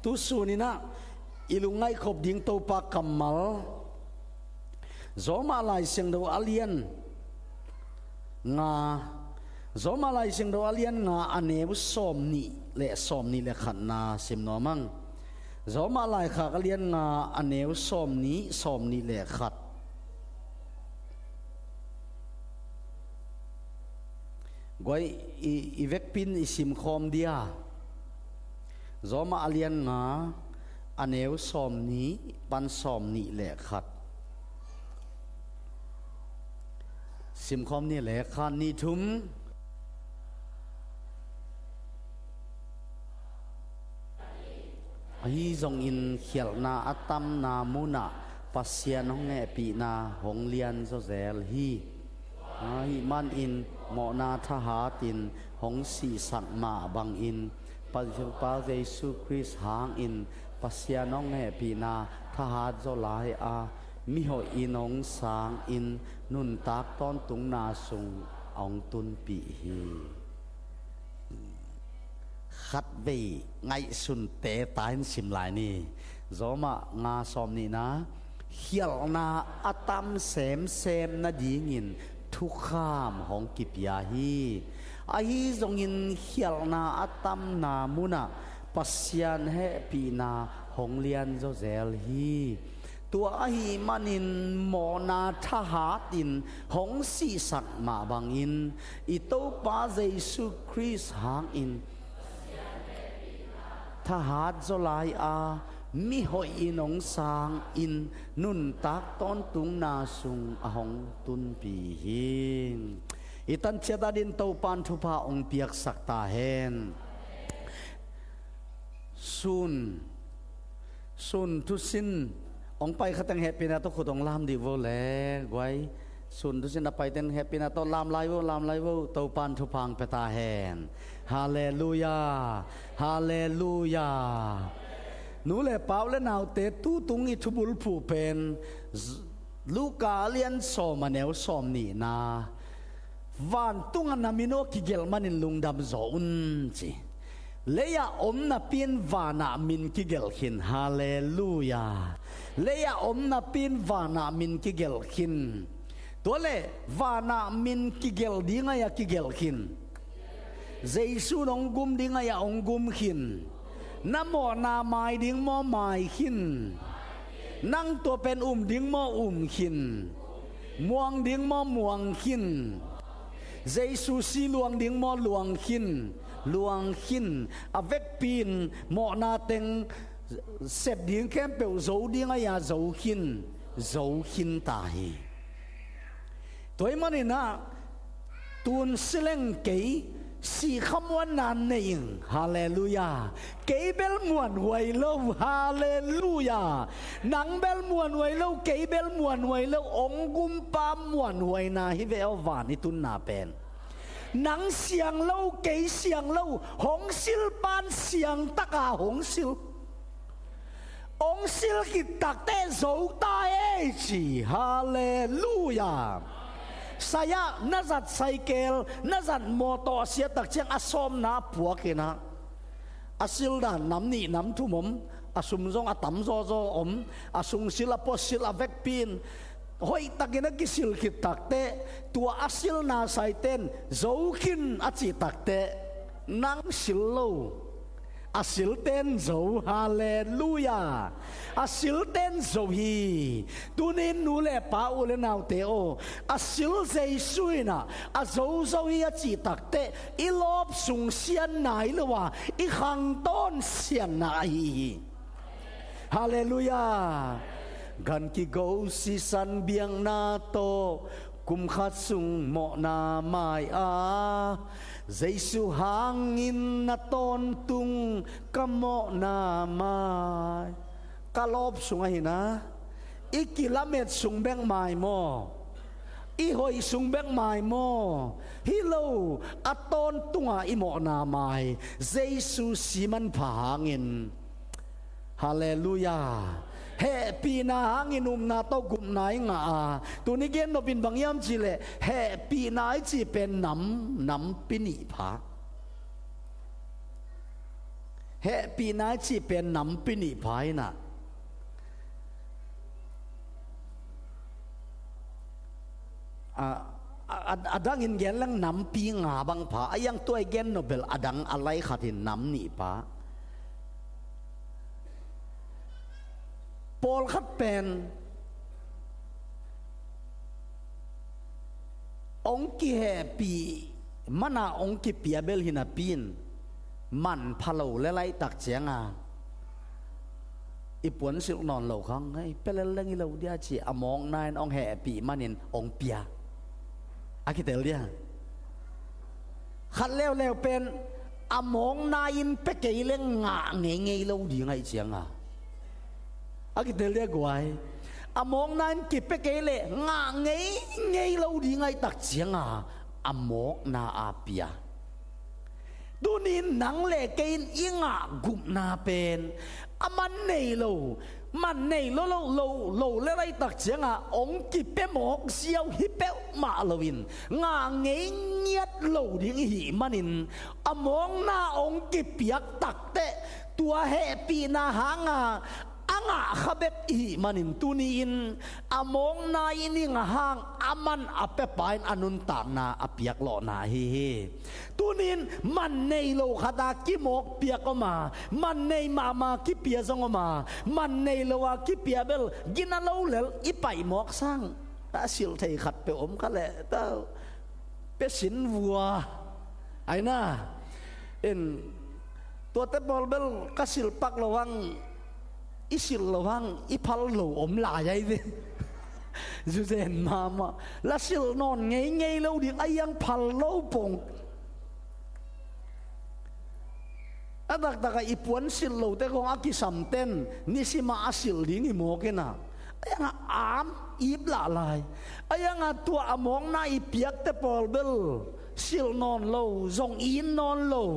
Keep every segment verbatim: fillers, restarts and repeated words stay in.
Tu suninah i lungngaihkhop ding Topa kammal, Roma Lai Siangtho a lian nga, Roma Lai Siangtho a lian nga a neu sawm nih le sawm nih le khatna sim nuam ang. Roma Laikhak a lian nga a neu sawm nih, sawm nih le khat. Guai, i, i vekpin i simkhawm dia. Roma a lian nga a neu sawm nih pan sawm nih le khat. Simkhawm ni le khat, nih, thum. Ahi zongin khialhna a tamna munah Pasian hong hehpihna hong lianzaw zel hi. Ahi manin mawhna thahatin hong sihsak mah bangin Pasian pa Jesu Khrist hangin Pasian hong hehpihna thahat zaw lai a, mihoih in hong sangin nuntak tawntungna sung a hong tunpih hi. Khatvei ngaihsunte ta in sim lai ni. Roma nga sawm nihna, khialhna a tam semsem nadingin thukham hong kipia hi. Ahi zongin khialhna a tamna munah Pasian hehpihna hong lianzaw zel hi. Tua ahi manin mawhna thahatin hong sihsak mah bangin i Topa Jesu Khrist hangin thahat zaw lai a, mihoih in hong sangin nuntak tawntungna sung a hong tunpih hi. I tanciat adin Topan thupha hong piaksak ta hen. Sun, sun thusin hong pai khateng hehpihna tawh khut hong lam dih vo le, guai. Sun thusin a paiteng hehpihna tawh lam lai vo, lam lai vo, Topan thupha hong pia ta hen. Halleluia. Halleluia. Nu le pa, u le naute, tutung i thubulphuh pen Z-, Luka a lian sawm a neu sawm nihna, vantung a na min aw kigelh manin lungdam zaw un, ci. Lei-ah om napi in vanah min kigelh khin. Halleluia. Lei-ah om napi in vanah min kigelh khin. Tua le vanah min kigelh ding ahi a kigelh khin. Jesu in hong gum ding ahi a hong gum khin. Na mawhna mai ding maw, mai khin. Nang tua pen um ding maw, um khin. Muang ding maw, muang khin. Jesu si luang ding maw, luang khin. Luang khin. A vekpi in mawhna teng sep ding khempeuh zo ding ahi a zo khin. Zo khin ta hi. Tua ahih manin ah, tun sileng kei sih khamuanna nei ing. Halleluia. Kei bel muanhuai lo. Halleluia. Nang bel muanhuai lo, kei bel muanhuai lo. Hong gumpa muanhuaina hi ve aw, van i tunna pen. Nang siang lo, kei siang lo, hong silpan siang taka hong sil. Hong sil khit takteh zo ta ei, ci. Halleluia. Sai-ah na zat saikel, na zat mawtaw a siat tak ciang a sawmna puak in ah, a sildan nam nih nam thum om, a sum zong a tam zawzaw om, a sungsil a puasil a vekpi in hoihtakin a kisil khit takteh, tua a silna saite'n zo khin a cih takteh, nang sil lo. A silte'n zo. Halleluia. A silte'n zo hi. Tuni-in nu le pa, u le naute aw, a sil Jesu in ah a zo zo hi a cih takteh, i lawp sung sian nai lo a, i khangtawn sianna ahi hi. Halleluia. Gan kigo sisan biakna tawh kum khat sung mawhna mai a, Jesu hangin na tawntung ka mawhna mai. Ka lawp sung ahi na, i kilamet sung bek mai maw? I hoih sung bek mai maw? Hi lo, a tawntunga i mawhna mai, Jesu si manpha hangin. Halleluia. Hehpihna hangin upna tawh gupna i ngah a, tuni gen nopin bang hiam cih leh, hehpihna i cih pen nam, nampi nih pha. Hehpihna i cih pen nampi nih pha in ah, a, a, a, a dangin gen leng nampi nga bang pha. A iang tua i gen nobel a dang a lai khat in nam nih pha. Pawlkhat pen hong kihehpih mana hong kipia bel hi napi in, manpha lo le laitak cianga i puansilh nawn lo khang, hei, pia lel leng hi lo dia ci a mawkna in hong hehpih manin hong pia. A kitel dia. Khat leuleu pen a mawkna in pia kei le ngah ngeingei lo ding ahih cianga, a kitel dia guai. A mawkna in kipia kei le ngah ngeingei lo ding ahih tak cianga a mawkna a pia. Tunin nang le kei in i ngah gupna pen a man nei lo, man nei lo, lo, lo, lo le laitak cianga hong kipia mawk ziau hi peuhmah loin ngah ngei ngiat lo ding i hih manin, a mawkna hong kipiak takteh tua hehpihna hanga a ngah kha bek i hih manin, tuni-in a mawkna in i ngah hang a man a piapa in a nuntakna a piak lawhna ahi hi. Tunin man nei lo khata kimawk piak om a, man nei mahmah kipia zong om a, man nei lo a kipia bel gina lo lel i paih mawk sang. A silh thei khat peuh om kha leh tau pia sin vua. Aina in tuate pawl bel ka silh pak lo hang, i silh lo hang i phal lo om lai ai ve. Zuzen mahmah. La silh nawn ngeingei lo ding a iang phal lo pong. A taktak a i puan silh lote kong a kisamten nisimah a silh ding i mawk in ah, a iang a am ip lah lai. A iang a tua a mawkna i piakte pawl bel silh nawn lo, zong in nawn lo.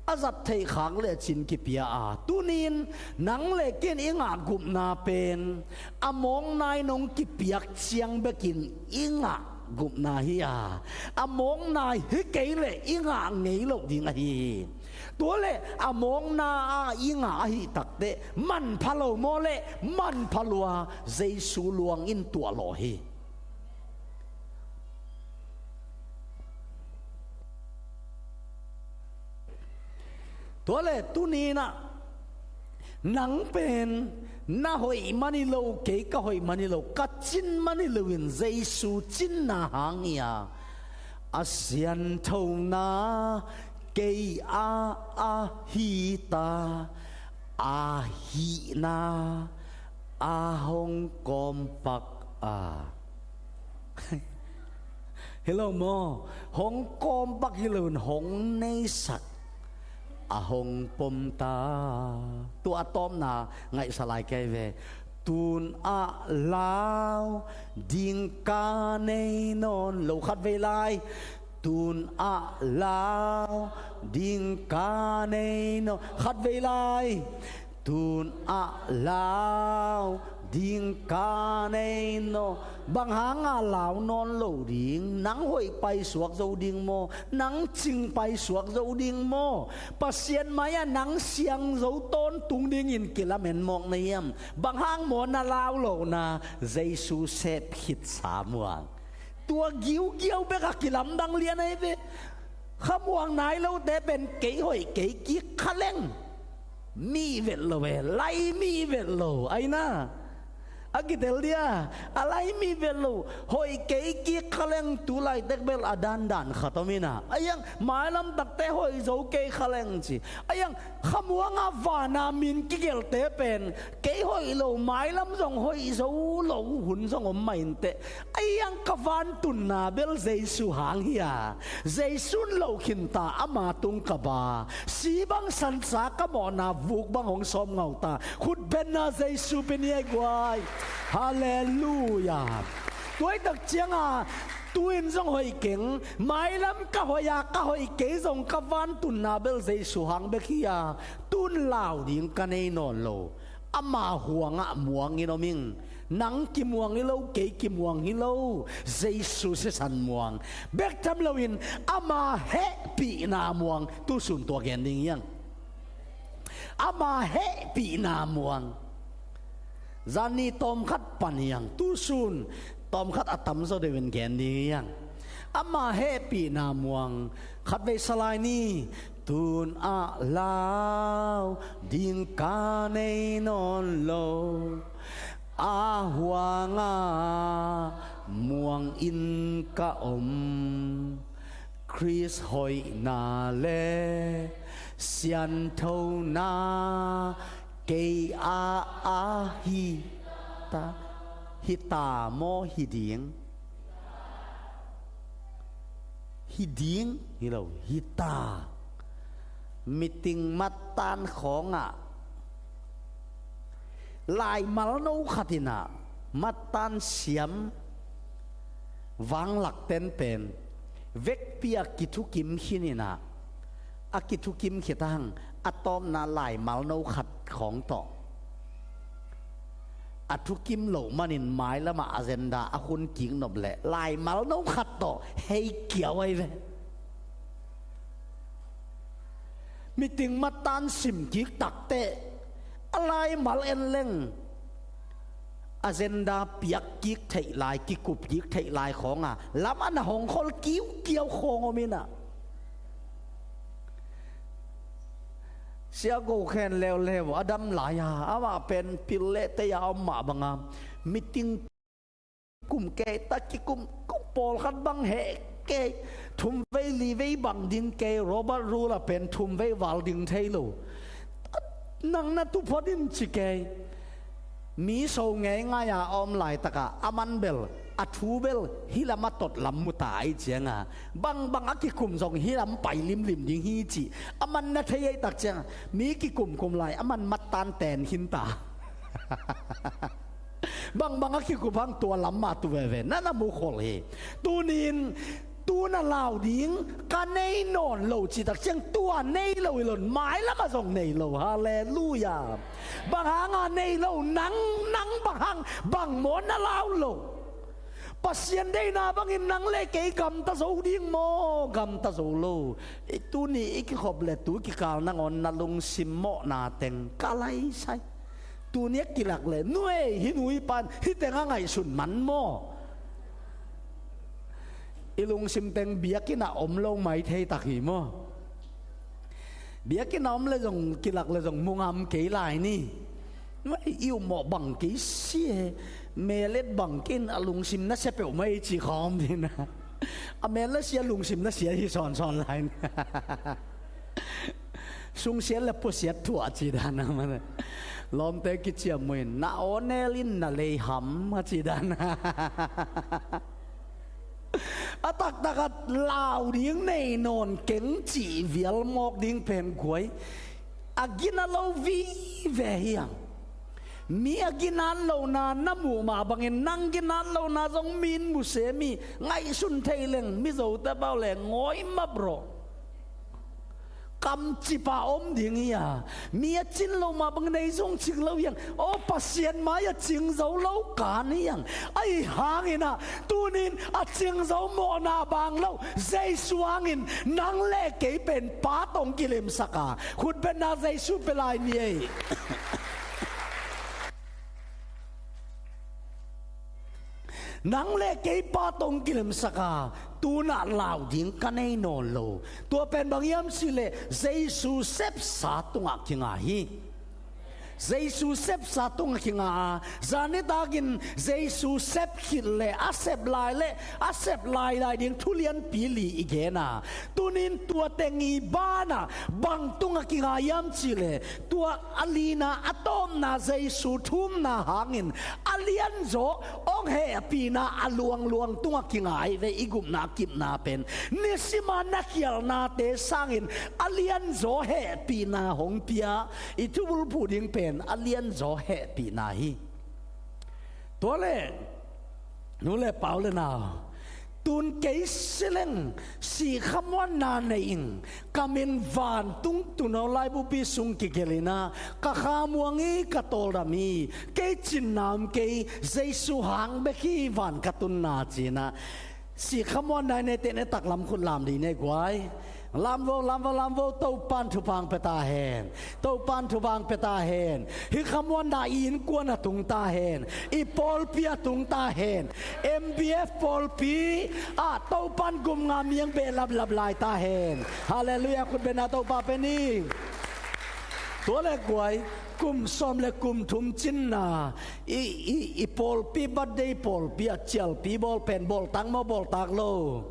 A zat theih khak le cin kipia a, tunin nang le kei in i ngah gupna pen a mawkna in hong kipiak ciang bekin i ngah gupna hi a, a mawkna hi kei le i ngah ngei lo ding ahi hi. Tua le a mawkna a i ngah ahi takteh manpha lo maw le manpha lua, Jesu luang in tuah lawh hi. Tua le tuninah nang pen na hoih mani lo, kei ka hoih mani lo, ka cin mani loin Jesu cinna hang hi a, a sianthona kei a a hita, a hihna a hong kawmpak a. Hi lo maw? Hong kawmpak hi loin hong neisak a hong pom ta. Tua a tawpna ngaihsa lai kei ve. Tun ah lau ding ka nei nawn lo, khat vei lai. Tun ah lau ding ka nei nawn, khat vei lai. Tun ah lau ding ka nei nawn. Bang hanga lau nawn lo ding? Nang hoih paisuak zo ding maw? Nang cing paisuak zo ding maw? Pasian mai-ah nang siang zo tawntung dingin kilamen mawk na hiam? Bang hang maw na lau lohna? Jesu sep khitsa muang. Tua giugiau bek a kilamdang lian ahi ve. Khamuang nai lote pen kei hoih kei kik kha leng mi vet lo ve, lai mi vet lo, aina. A kitel dia, a lai mi vet lo, hoih kei kik kha leng tu laitek bel a dandan khat om ina. A iang mailam takte hoih zo kei kha leng ci. A iang khamuanga vana min kigelte pen kei hoih lo, mailam zong hoih zo lo hun zong om mah inteh. A iang ka vantunna bel Jesu hang hi a, Jesu in lo khinta ama tung ka ba, si bang sansa ka mawhna vuk bang hong sawm ngauta. Khutbenna Jesu pi ni ai guai. Halleluia. Tuaitak cianga tu-in zong hoih keng, mailam ka hoih a ka hoih kei zong ka vantunna bel Jesu hang bek hi a, tun lau ding ka nei nawn lo. Ama huangah muangin om ing. Nang kimuang hi lo, kei kimuang hi lo, Jesu sisan muang. Bek tham loin ama hehpihna muang. Tusun tua gen ding hiang. Ama hehpihna muang. Zani tawmkhat pan hiang, tusun tawmkhat a tamzaw deuhin gen ding hiang. Ama hehpihna muang. Khatvei Salai Ni, tun ah lau ding ka nei nawn lo. A huanga muang in ka om. Khrist hoihna le sianthona kei a a hi ta, hi ta maw, hi ding? Hi ding hi lo, hi ta. Meeting mattan khawngah laimal no khat in ah mattan siam vanglakten pen vekpi a kithukim khin in ah, a kithukim khit a hang a tawpna laimal no khat khawng tawh a thukim loh manin mailamah agenda a hun kik nop leh laimal no khat tawh hei kiau ahi ve. Meeting mattan sim kik takteh a laimal en leng agenda piak kik theih lai, kikup kik theih lai khawng a lam a na hong khol kiukiau khawng om in ah. Sia Go Khen leuleu a dam lai a, amah pen pil leh tei a om mah bang a, meeting kum kei ta, kikum kum pawlkhat bang heh kei. Thum vei li vei bang ding kei, Robert Rule a pen thum vei val ding thei lo. Nang na tu phot in ci kei. Mi so ngeingai a om laitak a, aman bel a thu bel hih lam a tot lam mu ta ahih ciang a, bangbang a kikum zong hih lam pai limlim ding hi cih aman na thei ahih tak ciang a, mi kikumkum lai aman mattan ten khin ta. Bangbang a kikup hang tua lam mah tu veve, na na mu khol hi. Tuni-in tu na lau ding ka nei nawn lo cih tak ciang, tua nei lo hi lo in mailam ah zong nei lo. Halleluiah. Bang hang a nei lo? Nang, nang bang hang, bang maw na lau lo? Pasian deihna bangin nang le kei gamta zo ding maw, gamta zo lo? I tuni i kikhop le tu kikal nangawn na lungsim mawhna teng ka laisai. Tuni a kilak le, nuei, hih nu hih pa'n hih teng a ngaihsun man maw? I lungsim teng biakinn ah om lo mai thei tak hi maw? Biakinn ah om le zong, kilak le zong mu ngam kei lai ni. Nuei, i ummawh bang kei si e. Mel et bang kei in a lungsim nasia peuhmah hi ci khawm ding a. A mel nasia, lungsim nasia hi sawnsawn lai ni. Sungsiat le puasiat thuah ci dan a mah. Lawmte kiciam uh in, na aw nel in na lei ham a ci dan a. A taktak a lau ding nei nawn keng cih vial mawk ding pen guai a gina lo vive hi hang. Mi a ginat lohna na muh mah bangin nang ginat lohna zong mi in mu se, mi ngaihsun thei leng, Mizote pau le ngawi map rawh. Kamcip a om ding hi a, mi a cin lo mah bangin ei zong cing lo hi hang. Aw, Pasian mai a cing zo lo kan hi hang. Ahi hangin ah tuni-in a cing zo mawhna bang lo, Jesu hangin nang le kei pen Pa tawh hong kilemsak a, khutbetna Jesu pia lai ni ei. Nang le kei Pa tawh hong kilemsak a, tu-in ah lau ding ka nei nawn lo. Tua pen bang hiam cih leh Jesu sepsa tungah kinga hi. Jesu sepsa tungah kinga a, zan nitakin Jesu sep khit le a sep lai le a sep lailai ding thu lianpi li i gen a, tuni-in tua teng i ban a bang tungah kinga hiam cih leh, tua a lina, a tawpna, Jesu thumna hangin a lianzaw hong hehpihna a luangluang tungah kinga hi ve. I gupna a kipna pen nisim a na khialhnate sangin a lianzaw hehpihna hong pia. I thubulphuh ding pen a lianzaw hehpihna hi. Tua leh, nu le pa, u le nau, tu-in kei si leng sihkhamuanna nei ing, ka min vantung tuuno laibupi sung kigelh in ah, ka kha muang hi, ka tawldam hi, kei cinna om kei, Jesu hang bek hi van ka tunna ci-in ah, sihkhamuanna i neite in ah taklam khut lam dih ni ei guai. Lamvo, lamvo, lamvo, Topan thupha pia ta hen. Topan thupha pia ta hen. Hih khamuanna i innkuan ah tung ta hen. I pawlpi ah tung ta hen. M B F pawlpi ah Topan gum nga miang behlap lap lai ta hen. Halleluiah, khutbetna Topa pe ni. Tua le guai, kum sawm le kum thum cinna i, i, i pawlpi birthday pawlpi ah cialpi bawl pen bawltak maw, bawltak lo?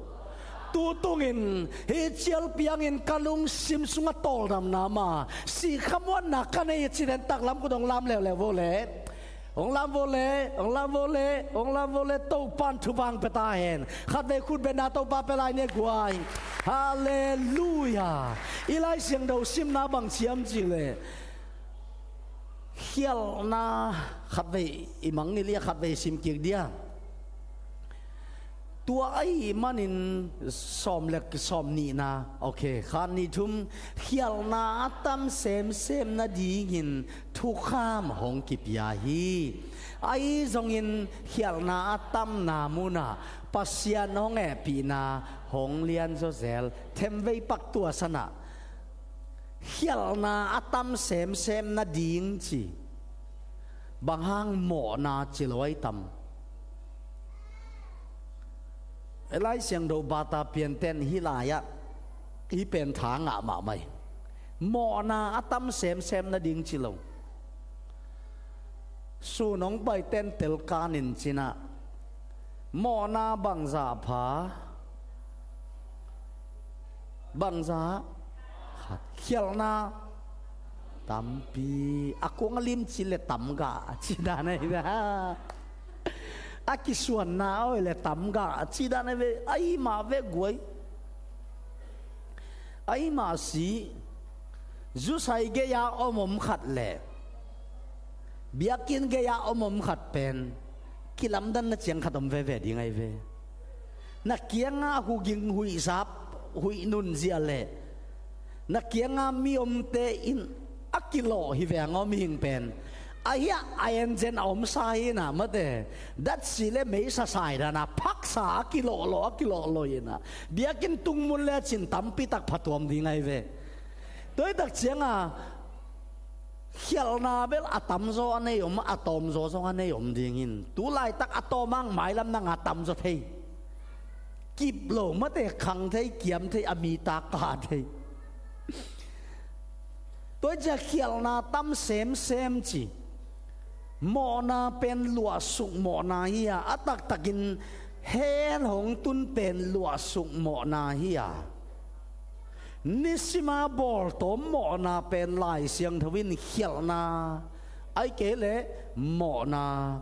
Tu tungin hih cialpi hangin ka lungsim sungah tawldamna mah, sih khamuanna ka nei hi ci-in taklam khut hong lam leuleu vo le. Hong lam vo le, hong lam vo le, hong lam vo le, Topan thupha pia ta hen. Khatvei khutbetna Topa pe lai ni guai. Halleluiah. I Lai Siangtho simna bang ci hiam cih leh, khialhna, khatvei i mangngilh a, khatvei sim kik dia. Tua ahih manin sawm le sawm nihna, okay, khat nih thum, khialhna a tam semsem nadingin thukham hong kipia hi. Ahi zongin khialhna a tamna munah Pasian hong hehpihna hong lianzaw zel. Themvei pak tua sanah, khialhna a tam semsem nading ci. Bang hang? Mawhna ci lo ahi tam. Lai Siangtho bata pianten hih lai-ah hih pen tha ngah mahmah hi. Mawhna a tam semsem nading ci lo. Sun hong paiten telkan in cinah, mawhna bangzah pha? Bangzah? Khat. Khialhna tampi. A kuang a limci le tamgah a ci dan ahi ve. A kisuanna a hoih le tamgah a ci dan ahi ve. Ahi mah ve guai. Ahi mah si. Zusai gei-a om om khat le biakinn gei-a om om khat pen kilamdanna ciang khat om veve ding ahi ve. Na kiangah huhging huhzap huh nunzia le na kiangah mi omte in a kilawh hi veng aw, mihing pen. Ahi a, a enzen a omsa hi na mate. Datsi le meisa sai dana phaksa a kilawhlawh, a kilawhlawh hi na. Biakinn tungmun le a cin tampitak phatuam ding ahi ve. Tua hi tak cianga khialhna bel a tamzaw a nei om, a tawmzaw zong a nei om dingin, tu laitak a tawmang mailam nanga tamzaw thei. Kip lo mate, khang thei, kiam thei, a mi tak ka thei. Tua hi ciah khialhna tam semsem ci. Mawhna pen luahsuk mawhna hi a, a taktakin hell hong tun pen luahsuk mawhna hi a. Nisima bawltawm mawhna pen Lai Siangtho in khialhna, ahih kei leh mawhna.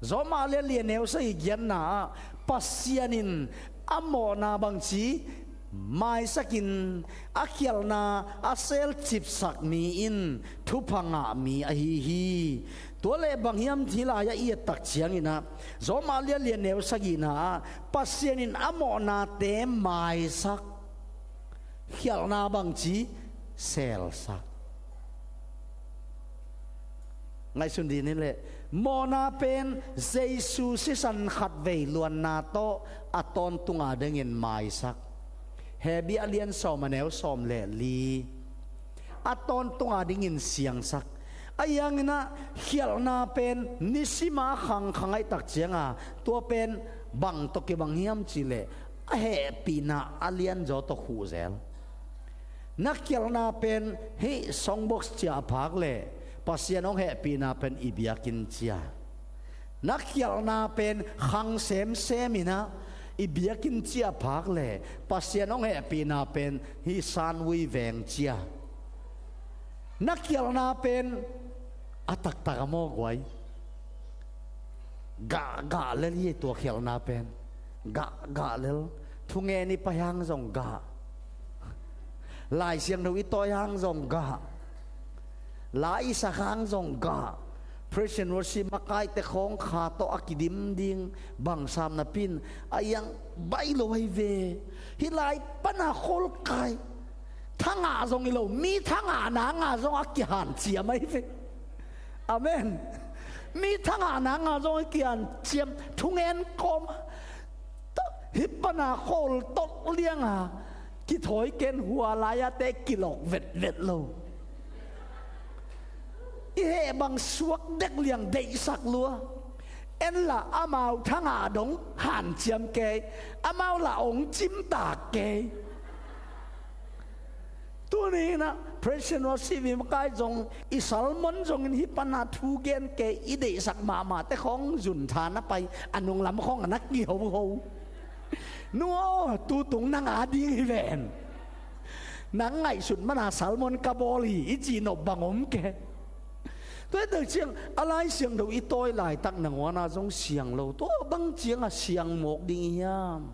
Rom a lian li a neu sagih giatna ah Pasian in a mawhna bangci maisakin a khialhna a selcipsak mi in thupha ngah mi ahi hi. Tua leh bang hiam ti lai-ah i et tak ciangin ah Rom a lian li a neu sagihna ah Pasian in a mawhnate maisak, khialhna bangci selsak. Ngaihsun dih ni leh, mawhna pen Jesu sisan khatvei luanna tawh a tawntunga dingin maisak. Hebru a lian sawm a neu sawm le li. A tawntunga dingin siangsak. Ahi hangin ah khialhna pen nisima khangkhang ahih tak cianga tua pen bang tawh kibang hiam cih leh a hehpihna a lianzaw tawh khuhzel. Na khialhna pen hih songbox ciah a phak leh Pasian hong hehpihna pen i biakinn ciah. Na khialhna pen khang semsem in ah i biakinn ciah a phak leh Pasian hong hehpihna pen hih Sandwich veng ciah. Na khialhna pen a taktak a mawk guai. Gah, gah lel hi tua khialhna pen. Gah, gah lel. Thungen i pai hang zong gah. Lai Siangtho i tawi hang zong gah. La i sak hang zong gah. Praise and worship makaite khawng kha tawh a kidim ding bang sam napi in a iang baih lo ahi ve. Hih lai pana khol kai. Thangah zong hi lo, mi thangah nanga zong a kihanciam ahi ve. Amen. Mi thangah nanga zong a kihanciam. Thungen kawm. Hih pana khol tolh lianga Kithawi ken hua lai-a te kilawk vetvet lo. I heh bang suak dek liang deihsak lua. En lah amau thangah dong hanciam kei. Amau lah ong cimtak kei. Tuni in ah praise and worship i makai zong, i sermon zong in hih pana thu gen kei, i deihsak mahmah te khawng zun tha na pai, a nunglam khawng a na kihoho. Nu aw, tutung nang a ding hi ven. Nang ngaihsut mana sermon ka bawl hi, i cih nop bang om ke. Tua hi tak ciang a Lai Siangtho i tawi laitak nangawn ah zong siang lo. Tua bang ciang a siang mawk ding i hiam?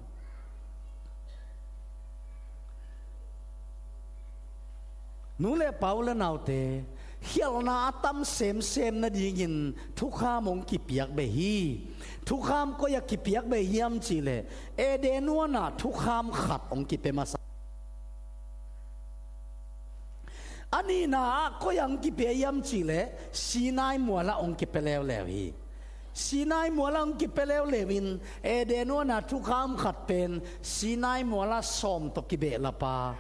Nu le pa u le naute, khialhna a tam semsem nadingin thukham hong kipiak beh hi. Thukham koi-ah kipiak beh hiam cihleh, Eden huan ah thukham khat hong kipia masa. A nihna ah koi-ah hong kipia hiam cihleh, Sinai mual ah hong kipia leuleu hi. Sinai mual ah hong kipia leuleu in, Eden huan ah thukham khat pen Sinai mual ah sawm tawh kibehlap a,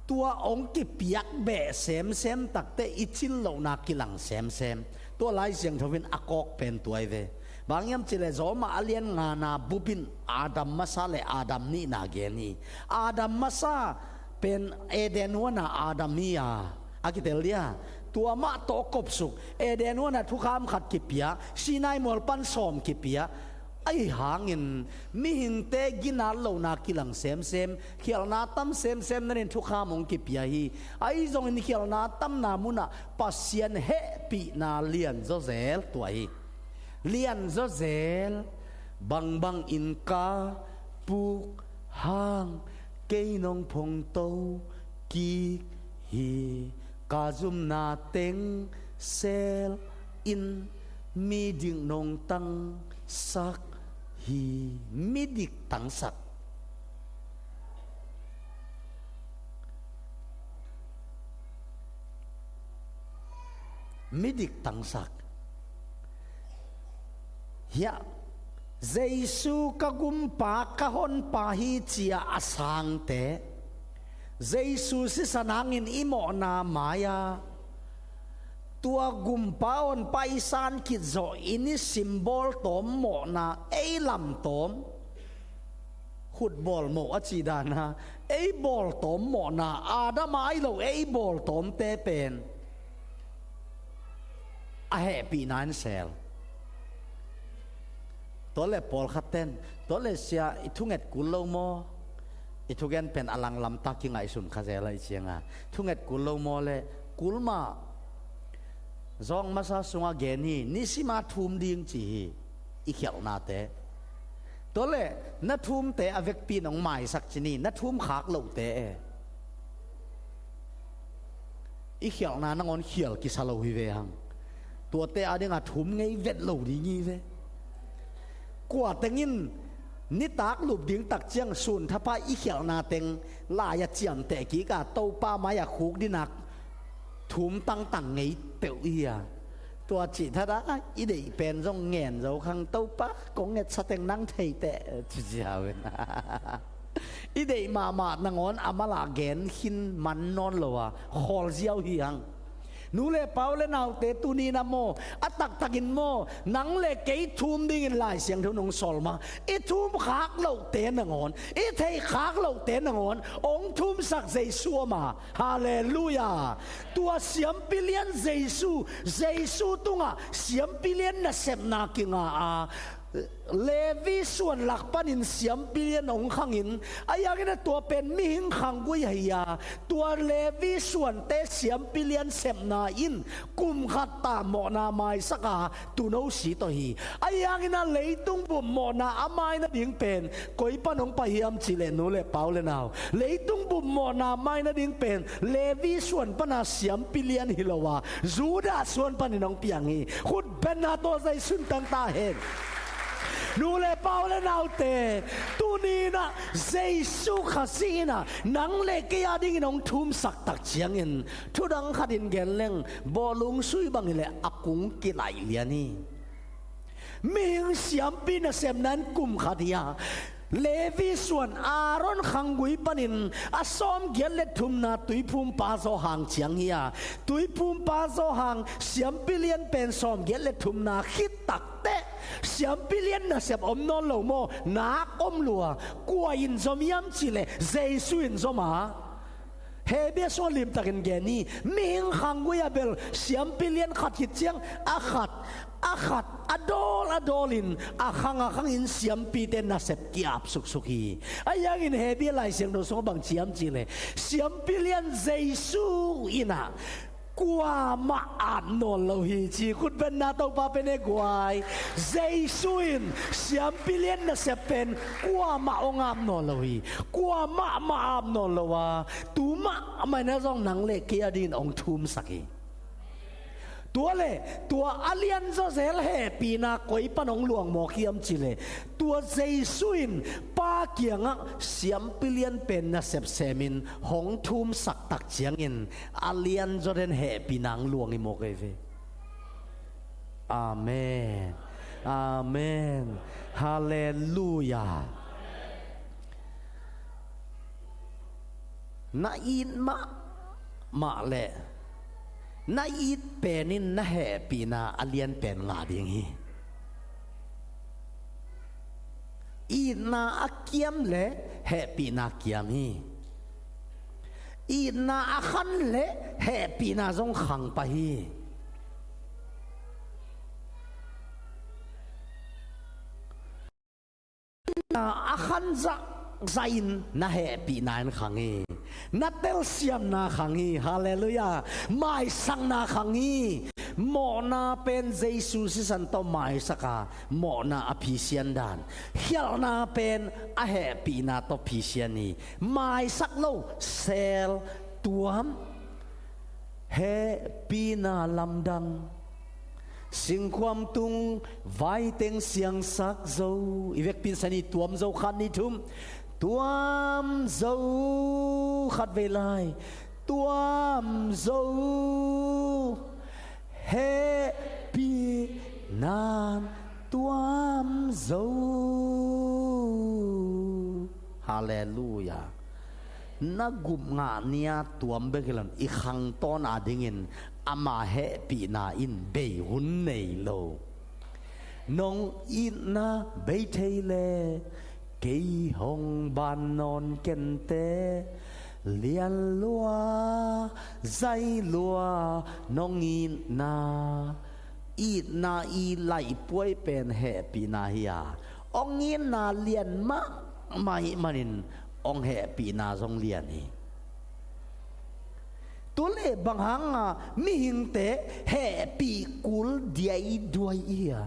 tua hong kipiak beh semsem takteh i cin lohna kilang semsem. Tua Lai Siangtho in a kawk pen tua hi ve. Bang hiam cihleh, Rom ah a lian ngana bup in Adam masa le Adam nihna gen hi. Adam masa pen Eden huan ah Adam hi a, a kitel dia. Tua mah tawh kopsuk, Eden huan ah thukham khat kipia, Sinai mual pan sawm kipia. Ahi hangin mihingte ginat lohna kilang semsem, khialhna tam semsem nadingin thukham hong kipia hi. Ahi zongin khialhna tamna munah Pasian hehpihna lian zawzel tua hi. Lian zawzel, bangbang in ka puk hang, kei nong phongto kik hi. Ka zumna teng sel in, midik nong tangsak hi. Midik tangsak. Midik tangsak. Hiah, Jesu ka gumpa, ka honpa hi ci-a a sangte, Jesu sisan hangin i mawhna mai-a, tua gumpa honpa i san khit zawh in i sim bawltawm mawhna, ei lamtawm, khutbawl mawh a cih dana, ei bawltawm mawhna, Adam a ahi lo ei bawltawmte pen a hehpihna in sel. Tua le pawlkhat ten, tua le sia, i thunget kul lo maw? I thugen pen a langlamtak kingaihsun kha zel a i cianga. Thunget kul lo maw le, kul mah. Zawng masa sungah gen hi, nisima thum ding ci hi, i khialhnate. Tua le, na thumte a vekpi in hong maisak ci ni, na thum khak lohte e. I khialhna nangawn khial kisa lo hi ve hang. Tuate adinga thum ngei vet lo ding hi ve. Kua teng in nitak lup ding tak ciang sun thapa i khialhna teng lai-a ciamteh kik a, Topa mai-ah khuk dinak thum tangtang ngei peuh hi a. Tua cih thada i deih pen zong ngen zo khang, Topa kong ngetsa teng nang thei teh, ci ziau in. I deih mahmah nangawn a malah gen khin man nawn lo a, khawl ziau hi hang. Nu le pau le naute, tuni-in ah maw, a taktakin maw, nang le kei thum dingin Lai Siangtho in hong sawl mah. I thum khak lohte nangawn, i theih khak lohte nangawn hong thumsak Jesu om a. Halleluiah. Tua siampi lian Jesu, Jesu tungah siampi lian nasepna kinga a, Levi suan lak panin siampi lian hong khangin, ahi hangin ah tua pen mihing khanggui ahi a, tua Levi suante siampi lian sepna in kum khat ta mawhna maisak a, tuuno si tawh hi. Ahi hangin ah leitung bup mawhna a mai nading pen koi pan hong pai hiam cih leh, nu le pau le nau, leitung bup mawhna mai nading pen Levi suan pana siampi lian hi lo a, Judah suan panin hong piang hi. Khut benna tawh Jesu in tang ta hen. Nu le pau le naute, tuni-in ah Jesu Khazih in ah nang le kei adingin hong thumsak tak ciangin, thudang khatin gen leng, bawlung sui bang hileh a kung kilaih lian hi. Mihing siampi nasepna in kum khat hi a, Levi suan Aaron khanggui panin a sawmgiat le thumna tuiphumpa Johan ciang hi a, tuiphumpa Johan siampi lian pen sawmgiat le thumna khit takteh siampi lian nasep om nawn lo maw? Nak om lua. Kua in zom hiam cihleh Jesu in zom a. Hebrew sung limtakin gen hi. Mihing khanggui a bel siampi lian khat khit ciang a khat a khat a dawl a dawlin a khang a khangin siampite nasep ki-ap suksuk hi. Ahi hangin Hebrew Lai Siangtho sungah bang ci hiam cihleh siampi lian Jesu in ah kuamah ap nawn lo hi ci. Khutbetna Topa pen e guai. Jesu in siampi lian nasep pen kuamah hong ap nawn lo hi. Kuamah mah ap nawn lo a, tu mahmah in ah zong nang le kei a dingin hong thumsak hi. Tua le tua a lianzaw zel hehpihna koi pan hong luang mawk hiam cihleh tua Jesu in Pa kiangah siampi lian pen nasep semin hong thumsak tak ciangin a lianzaw den hehpihna hong luang hi mawk ei ve. Amen. Amen. Halleluia. Na it mahmah le na it pen in na hehpihna a lian pen ngah ding hi. Itna a kiam le hehpihna kiam hi. Itna a khang le hehpihna zong khang pah hi. Itna a khang zahzah in na hehpihna in khang hi. Na telsiamna khang hi. Halleluia. Maisakna khang hi. Mawhna pen Jesu sisan tawh maisak a, mawhna a phisian dan. Khialhna pen a hehpihna tawh phisian hi. Maisak lo, sel, tuam, hehpihna lamdang. Singkhuam tung vaiteng siangsak zo. I vekpi in sa ni, tuam zo, khat ni thum. Tuam zo, khat vei lai. Tuam zo, hehpihna tuam zo. Halleluia. Na gup ngah ni-a tuam bek hi lo in, i khangtawn a dingin ama hehpihna in bei hun nei lo. Nong itna bei thei le kei hong ban nawn kente. Lian lua, zai lua, nong itna. Itna i laihpuai pen hehpihna hi a, hong itna lian mahmah ahih manin hong hehpihna zong lian hi. Tua le bang hanga mihingte hehpih kul diaiduai i hi a?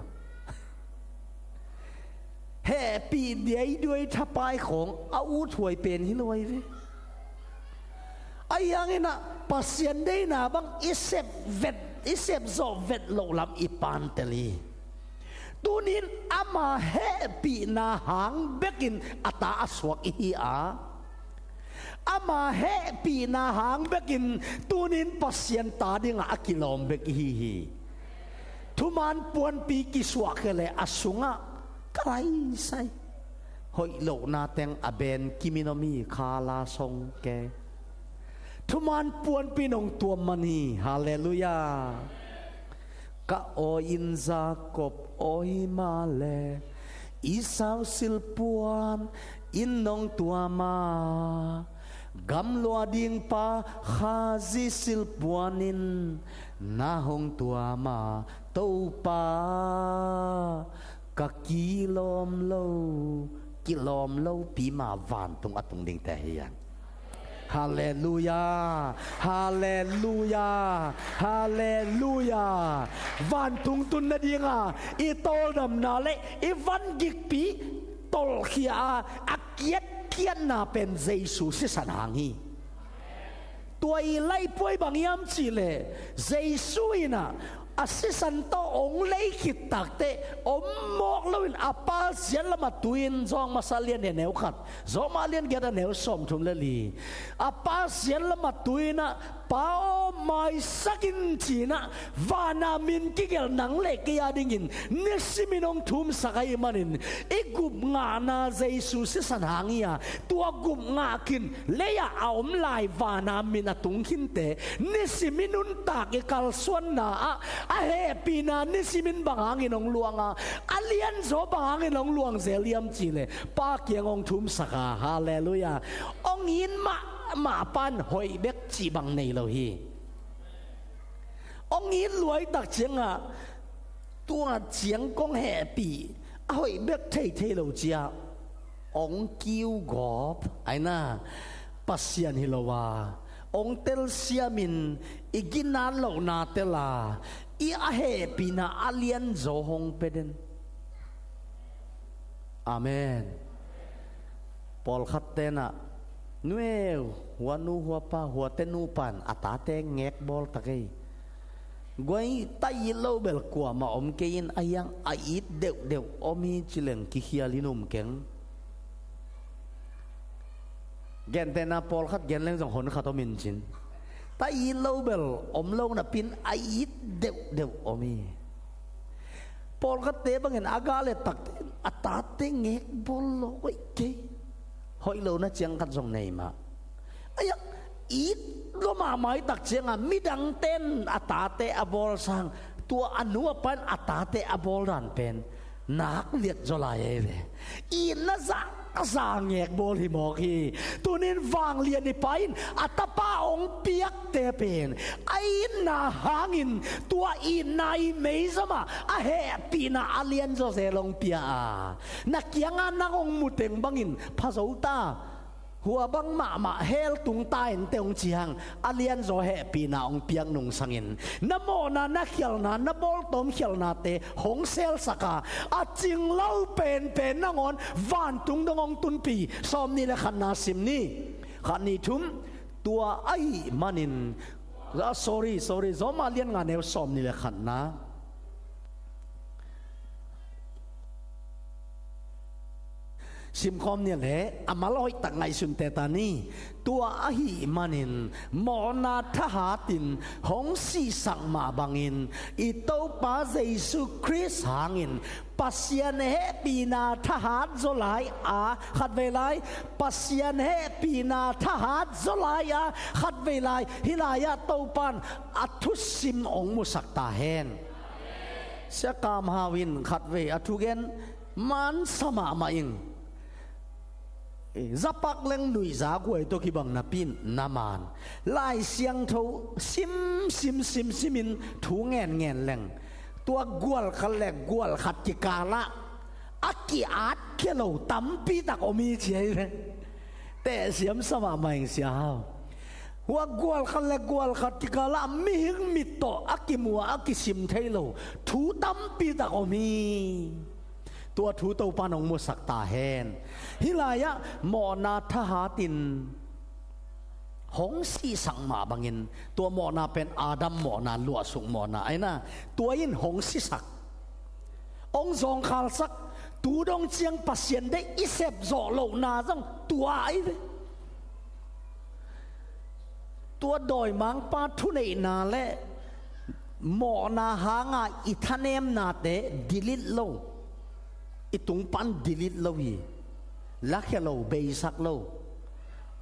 Hehpih diaiduai thapai khawng a uthuai pen hi lo ahi ve. Ahi hangin ah Pasian deihna bang i sep vet, i sep zawh vet loh lam i pantel hi. Tunin ama hehpihna hang bekin a ta a suak i hi a, ama hehpihna hang bekin tunin Pasian ta dingah a kilawm bek i hi hi. Thuman puanpi kisuahkhia le a sungah ka laisai. Hoih lohna teng a ben kimin om hi, khala song ke. Thuman puanpi nong tuam man hi. Halleluia. Ka awi in Jacob awi mah le Esau silpuan in nong tuam a, gamlua ding pa Khazih silpuan in na hong tuam a, Topa ka kilawm lo, kilawm lopi mah vantung a tung dingte hi hang. Halleluia. Halleluia. Halleluia. Vantung tun nadinga i tawldamna le i van gikpi tolhkhia a, a kiatkhiatna pen Jesu sisan hang hi. Tua i laihpuai bang hiam cihleh Jesu in ah a sisan tawh hong lei khit takteh om mawk loin a Pa sian lamah tu-in, Zawng masa lian nih a neu khat, Zawng masa lian giat a neu sawmthum le li, a Pa sian lamah tu-in ah Pa aw, maisak in ci-in ah vana min kigelh nang le kei a dingin nisimin hong thumsak ahih manin i gupngahna Jesu sisan hang hi a, tua gupngah khin lei-ah a om lai vana min a tung khinte nisim i nuntak i kalsuanna ah a hehpihna nisimin bang hangin hong luang a, a lianzaw bang hangin hong luang zel hiam cih leh Pa kiang hong thumsak a. Halleluiah. Hong it mahmah pan hoih bek cih bang nei lo hi. Hong it luaitak ciangah tua ciang kong hehpih a hoih bek theithei lo ciah hong kiugawp aina Pasian hi lo a, hong telsiamin i ginat lohna tel a, i a hehpihna a lianzaw hong pia den. Amen. Pawlkhat tenah nueu, huanu huapa, huate nupan a tate ngek bawltak ei. Guai ta it lo bel kuamah om kei in a hiang a it deuhdeuh om hi ci leng kikhial in um keng. Gentehna pawlkhat gen leng zong honkhat om in cin. Ta it lo bel om lo napin a it deuhdeuh om hi. Pawlkhatte bangin a gah le takte a tate ngek bawl lo hoih kei. Hoih lo na ciang khat zong nei mah. Aia, it lo mahmah i tak cianga midangten a tate a bawl sang tua a nu a pan a tate a bawl dan pen nak liat zaw lai ei ve. Itna zahzah ngek bawl hi mawk hi. Tunin vanglian i pa in a tapa hong piakte pen a itna hangin tua itna i meizom ah a hehpihna a lianzaw zel hong pia a, na kianga nang hong muteng bangin pha zo ta. Hua bang mahmah hell tung ta in teh hong ci hang a lianzaw hehpihna hong piak nungsangin na mawhna, na khialhna, na bawltawm khialhnate hong selsak a, a cing lo penpen nangawn vantung dong hong tunpih. Sawmnih le khatna sim ni. Khat, nih, thum. Tua ahih manin, ah, sorry, sorry, Roma lian nga neu sawmnih le khatna simkhawm ni leh a mal hoihtak ngaihsun teta ni. Tua ahih manin mawhna thahatin hong sihsak mah bangin i Topa Jesu Khrist hangin Pasian hehpihna thahat zaw lai a, khatvei lai, Pasian hehpihna thahat zaw lai a, khatvei lai, hih lai-ah Topan a thusim hong musak ta hen. Sia Kam Hau in khatvei a thugen mansa mahmah ing. Eh, zapak leng nuihza guai tawh kibang napi in na man. Lai Siangtho sim, sim, sim, simin thu ngen ngen leng tua gual khat le gual khat kikalah a ki-at khia lo tampi tak om hi ci hi ve. Teh siamsa mahmah ing Sia Hau. Hua gual khat le gual khat kikalah mihing mit tawh a kimu a, a kisim thei lo thu tampi tak om hi. Tua thu Topan hong musak ta hen. Hih lai-ah mawhna thahatin hong sihsak mah bangin tua mawhna pen Adam mawhna, luahsuk mawhna aina, tua in hong sisak, hong zawngkhalsak. Tu dong ciang Pasian deih i sep zawh lohna zong tua ahi ve. Tua dawimangpa thuneihna le mawhna hanga i thanemnate delete lo, i tung pan delete lo hi. Lakhia lo, beisak lo.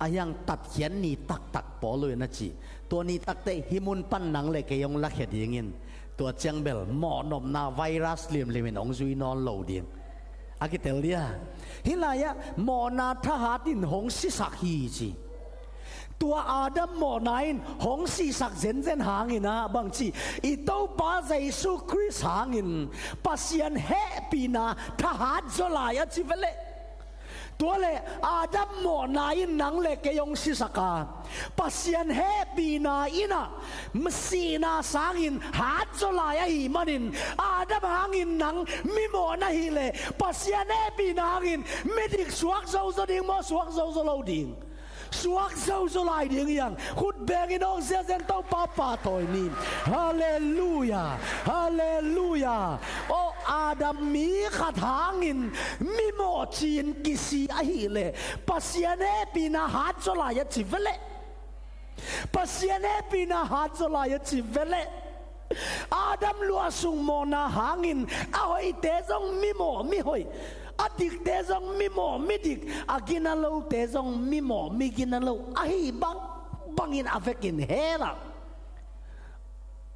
A hiang tatkhiat ni taktak pawl uh in a cih. Tua ni takte hih mun pan nang le kei hong lakhia dingin tua ciang bel mawhnopna virus limlimin hong zui nawn lo ding. A kitel dia. Hih lai-ah mawhna thahatin hong sisak hi ci. Tua Adam mawhna in hong sihsak zenzen hangin ah bangci, i Topa Jesu Khrist hangin Pasian hehpihna thahat zaw lai a ci veleh. Tua le Adam mawhna in nang le kei hong sisak a, Pasian hehpihna in ah sihna sangin hat zaw lai ahih manin Adam hangin nang mimawh na hih leh Pasian hehpihna hangin midik suak zozo ding maw, suak zozo lo ding? Suak zozo lai ding hiang. Khut bengin awng ziazen Topa pahtawi ni. Halleluiah. Halleluiah. Aw Adam, mi khat hangin mimawh ci-in kisi ahih leh Pasian hehpihna hat zaw lai a ci veleh. Pasian hehpihna hat zaw lai a ci veleh, Adam luah sung mawhna hangin a hoihte zong mimawh mihoih, a dikte zong mimawh midik, a gina lote zong mimawh migina lo ahi bangbangin a vekin hell ah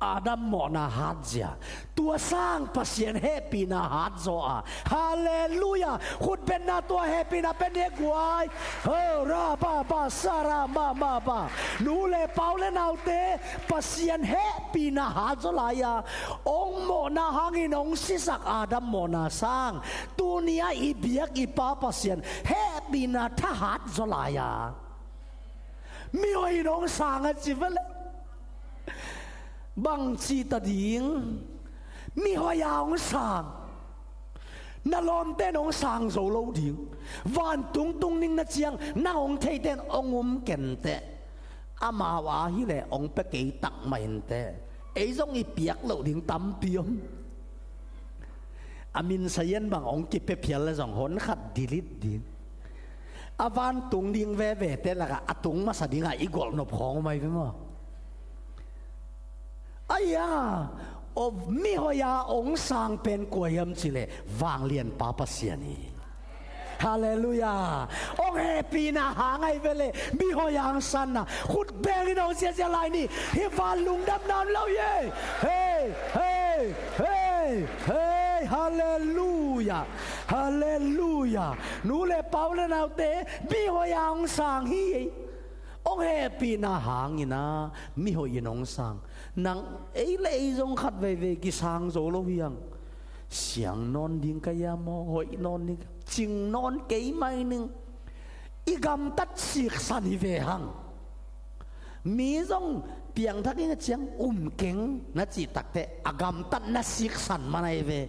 Adam mawhna hatzia. Tua sang Pasian hehpihna hat zaw a. Halleluiah. Khutbenna tua hehpihna pen hi guai. Ho ra ba ba sa ra ma ma ba. Nu le pau le naute, Pasian hehpihna hat zaw lai a, ong mawhna hangin ong sisak Adam mawhna sang, tuni-ah i biak i Pa Pasian hehpihna thahat zaw lai a. Mihoih in ong sang a ci veleh, bang cih ta ding? Mihoih a ong sang. Na lawmte in ong sang zo lo ding. Vantung tung ning na ciang nang ong theite in ong um kenteh. Amau a hileh ong pia kei tak mah inteh. Ei zong i piak loh ding tampi om. A min sayan bang ong kipia phial le zong hon khat delete ding. A vantung ding vevete lakah a tung masa dingah i golh nop khawng om ahi ve maw? Aia, o, mihoih a ong sang pen kua hiam cih leh vanglianpa Pasian hi. Halleluiah. Ong hehpihna hang ahi veleh mihoih a ong sanna. Khut bengin ong siasia lai ni. Hih van lungdamna om lo hi. Hei, hei, hei, hei. Halleluiah. Halleluiah. Nu le pau le naute, mihoih a ong sang hi. Ong hehpihna hangin a mihoih in ong sang. Nang, ei le ei zong khat veivei kisang zo lo hi hang. Siang nawn ding ka hia maw, hoih nawn ding, cing nawn kei mai ning. I gamtat siksan hi ve hang. Mi zong piangthak ing a ciang um keng na cih takteh a gamtatna siksan man ahi ve.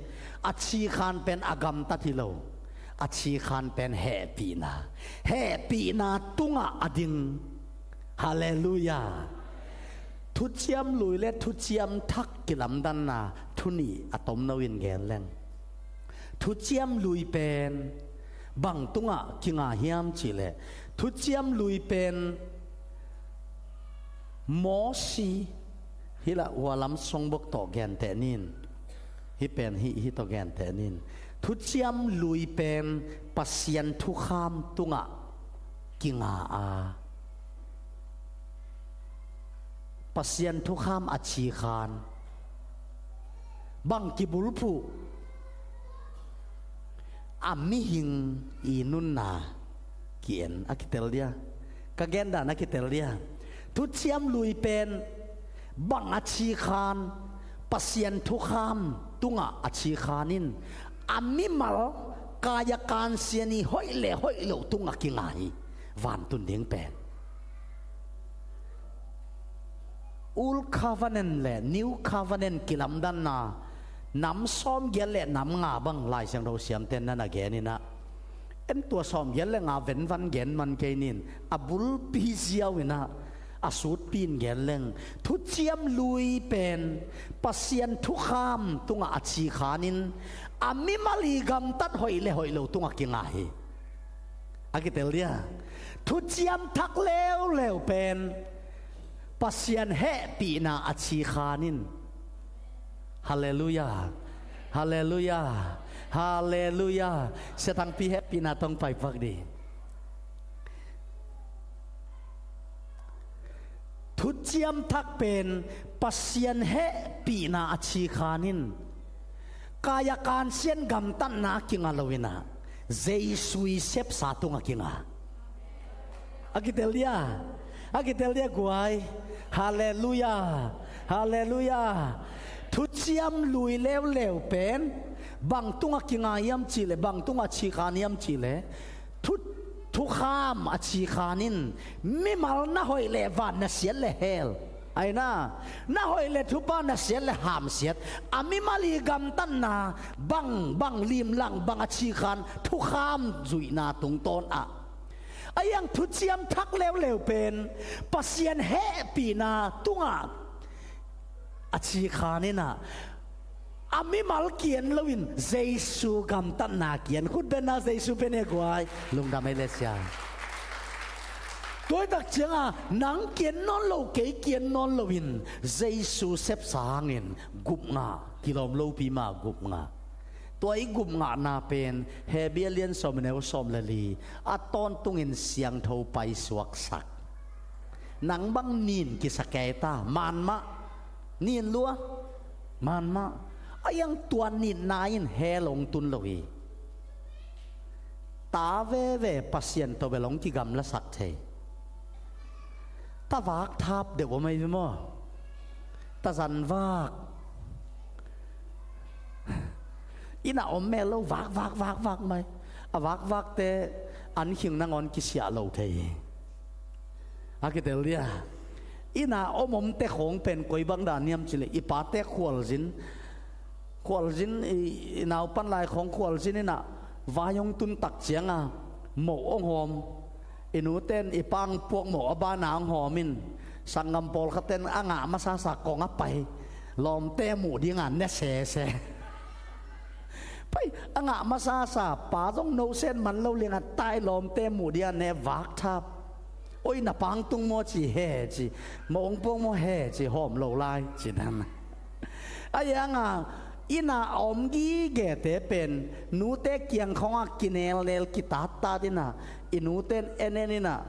A cikhan pen a gamtat hi lo. A cikhan pen hehpihna. Hehpihna tungah a ding. Halleluiah. Thuciam lui le thuciam thak kilamdanna thu nih a tomno in gen leng. Thuciam lui pen bang tungah kinga hiam cih leh, thuciam lui pen Mosi, hih lah Ualam Songbook tawh genteh nin. Hih pen hih, hih tawh genteh nin. Thuciam lui pen Pasian thukham tungah kinga a, Pasian thukham a cikhan. Bang kibulphuh? A mihing i nunna ki-en a kitel dia. Ka gendan a kitel dia. Thuciam lui pen bang a cikhan? Pasian thukham tungah a cikhan in a mimal kaya kansian i hoih le hoih loh tungah kinga hi. Vantun ding pen Old Covenant le New Covenant kilamdanna nam sawmgiat le nam nga bang Lai Siangtho siamten na na gen inah, en tua sawmgiat le nga venvan gen man kei nin, a bulpi ziau inah, a sutpi in gen leng, thuciam lui pen Pasian thukham tungah a cikhan in a mimal i gamtat hoih le hoih lo tungah kinga hi. A kitel dia. Thuciam thak leuleu pen Pasian hehpihna a cikhan in. Halleluiah. Halleluiah. Halleluiah. Sia Thangpi hehpihna tawh ong paipak dih. Thuciam thak pen Pasian hehpihna a cikhan in kaya kansian gamtatna a kinga lo inah, Jesu i sepsa tungah kinga. A kitel dia. A kitel dia guai. Halleluiah. Halleluiah. Thuciam lui leuleu pen bang tungah kinga hiam cih leh, bang tungah cikhan hiam cih leh, thu, thukham a cikhan in mimal na hoih le van na siat le hell. Aina, na hoih le thupha na siat le hamsiat. A mimal i gamtatna bang, bang limlang bang a cikhan? Thukham zuihna tungtawn ah. A iang thuciam thak leuleu pen Pasian hehpihna tungah a cikhan inah a mimal kian loin Jesu gamtatna kian. Khutbenna Jesu pen hi guai. Lungdam ei le sia. Tua hi tak cianga nang kian nawn lo, kei kian nawn loin Jesu sepsa hangin gupngah, kilawm lopi mah gupngah. Tua i gupngahna pen Hebru a lian sawm, neu sawm le li, a tawntungin siangtho paisuaksak. Nang bang nin kisa kei ta, man mah. Nin lua, man mah. A iang tua ninna in hell hong tun lo hi. Ta veve Pasian tawh bel hong kigamlasak thei. Ta vak thap deuh om ahi ve maw? Ta zan vak. Inn ah om mel lo, vak, vak, vak, vak mai. A vak, vakte an khing nangawn kisiah lo thei hi. A kitel dia. Inn ah om omte khawng pen koi bang dan hiam cih leh i pate khualzin, khualzin i, i naupan lai khawng khualzin inn ah vai hong tun tak cianga moh hong hawm. I nute in i pa hong puak moh a bana hong hawm in, sanggam pawlkhatte in a ngah masasa kong a pai, lawmte muh dinga ne sese. Pai, a ngah masasa pa zong no sen man lo lianga tai, lawmte muh dinga ne, vak thap. Oi, na pa hong tung maw ci, he ci. Moh hong puak maw, he ci, hawm lo lai ci nan. A ianga inn ah a om gigete pen nute kiang khawngah kinelnel kitattat inn ah, i nute in en en inn ah,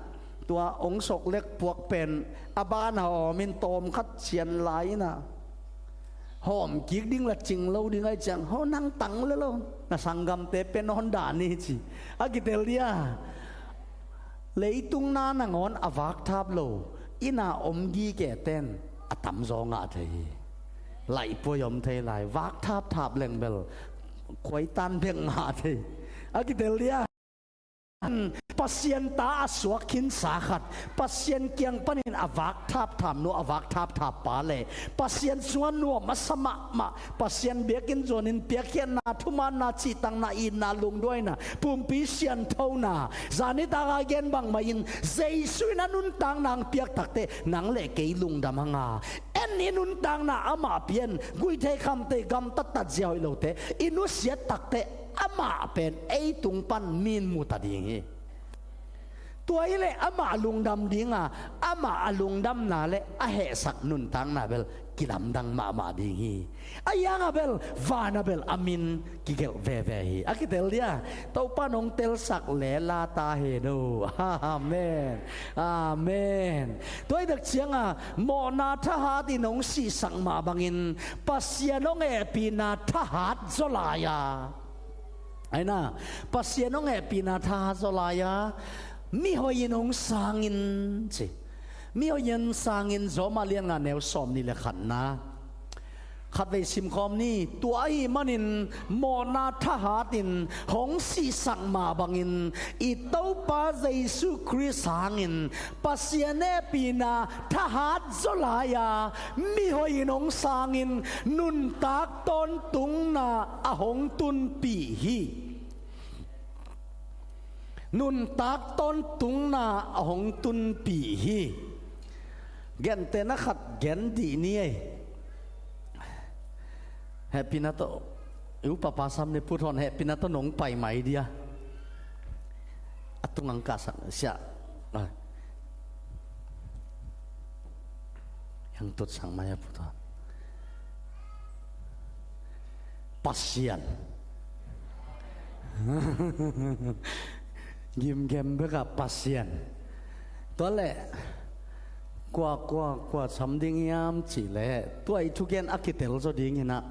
tua hong sok lek puak pen a bana hawm in tawm khat cian lai inn ah, hawm kik ding la cing lo ding ahi ciang, ho nang tang le lo, na sanggamte pen hon dah ni ci. A kitel dia. Leitung na nangawn a vak thap lo, inn ah om gigete in a tamzaw ngah thei hi. Laihpuai om thei lai, vak thap thap leng bel khuaitan bek ngah thei. A kitel dia. Pasian ta a suak khinsa khat, Pasian kiang panin a vak thap thap nu, a vak thap thap pa le Pasian sungah nuam a sa mahmah, Pasian biakinn zuanin piakkhiatna, thumaanna, cihtakna, itna, lungduaina, pumpi sianthona, zanitak a gen bangmah in Jesu in a nuntakna hong piak takte nang le kei lungdam hanga, en i nuntakna amah pian, guihtheih khamtheih gamtattat zia hoih lote i nusiat takte amah pen ei tung pan min muta ding hi. Tua hileh amah lungdam dinga, amah a lungdamna le a hehsak nuntakna bel kilamdang mahmah ding hi. A ianga bel, vana bel a min kigelh veve hi. A kitel dia. Topa nong telsak le la ta hen o. Amen. Amen. Tua hi tak cianga mawhna thahat in hong sihsak mah bangin Pasian hong hehpihna thahat zaw lai-a, aina, Pasian hong hehpihna thahat zaw lai-a, mihoih in hong sangin ci. Mihoih in hong sangin, Rom a lian nga neu sawm nih le khatna. Khatvei simkhawm ni. Tua ahih manin mawhna thahat in hong sihsak mah bangin i Topa Jesu Khrist hangin Pasian hehpihna thahat zaw lai-a, mihoih in hong sangin nuntak tawntungna a hong tunpih hi. Nuntak tawntungna a hong tunpih hi. Gentehna khat gen dih ni ei. Hehpihna tawh, i upa Pastor Sam ne put hon, hehpihna tawh nong pai mai dia. A tungang kahsak sia. Ai. Yang tut sang mai a put hon. Pasian. Gimgem bek a Pasian. Tua leh kua, kua, kua sam ding hiam cih leh tua i thugen a kitel zaw ding hi na.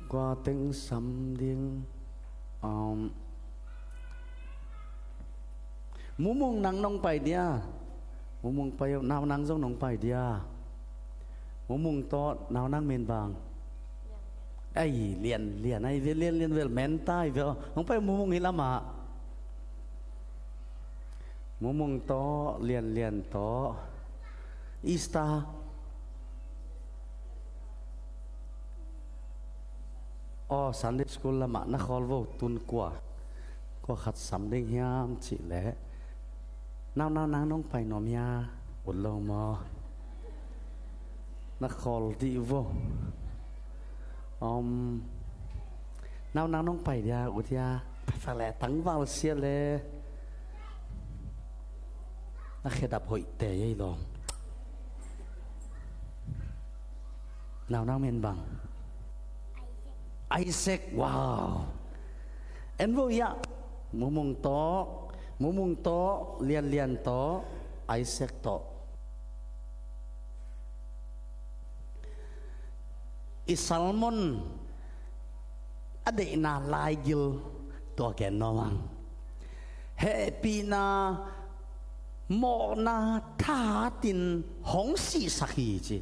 Kua teng sam ding. Um, Mumung nang nong pai dia. Mumung pai, Nau Nang zong nong pai dia. Mumung tawh Nau Nang min bang. Ai, Lian, Lian ai ve, Lian, Lian vel, Menta ai ve. Nong pai Mumung hi lamah. Mumung tawh, Lian, Lian tawh. Easter. Aw, Sunday school lamah na khawl vo, tun kua, kua khat sam ding hiam cih leh, Nau Nang, nang nong pai nuam hia? Ut lo maw? Na khawl dih vo. Um, Nau Nang nong pai dia, ut hia? Pai fa le, tangval sia le. Na khedap hoih te ei lo. Nau nang min bang? Isaac, wow. En vo ia, Mumung to, Mumung to, Lianlian to, Isaac to. I sermon a deihna laigil tua ken nuam ing. Hehpihna mawhna thahatin hong sihsak hi ci.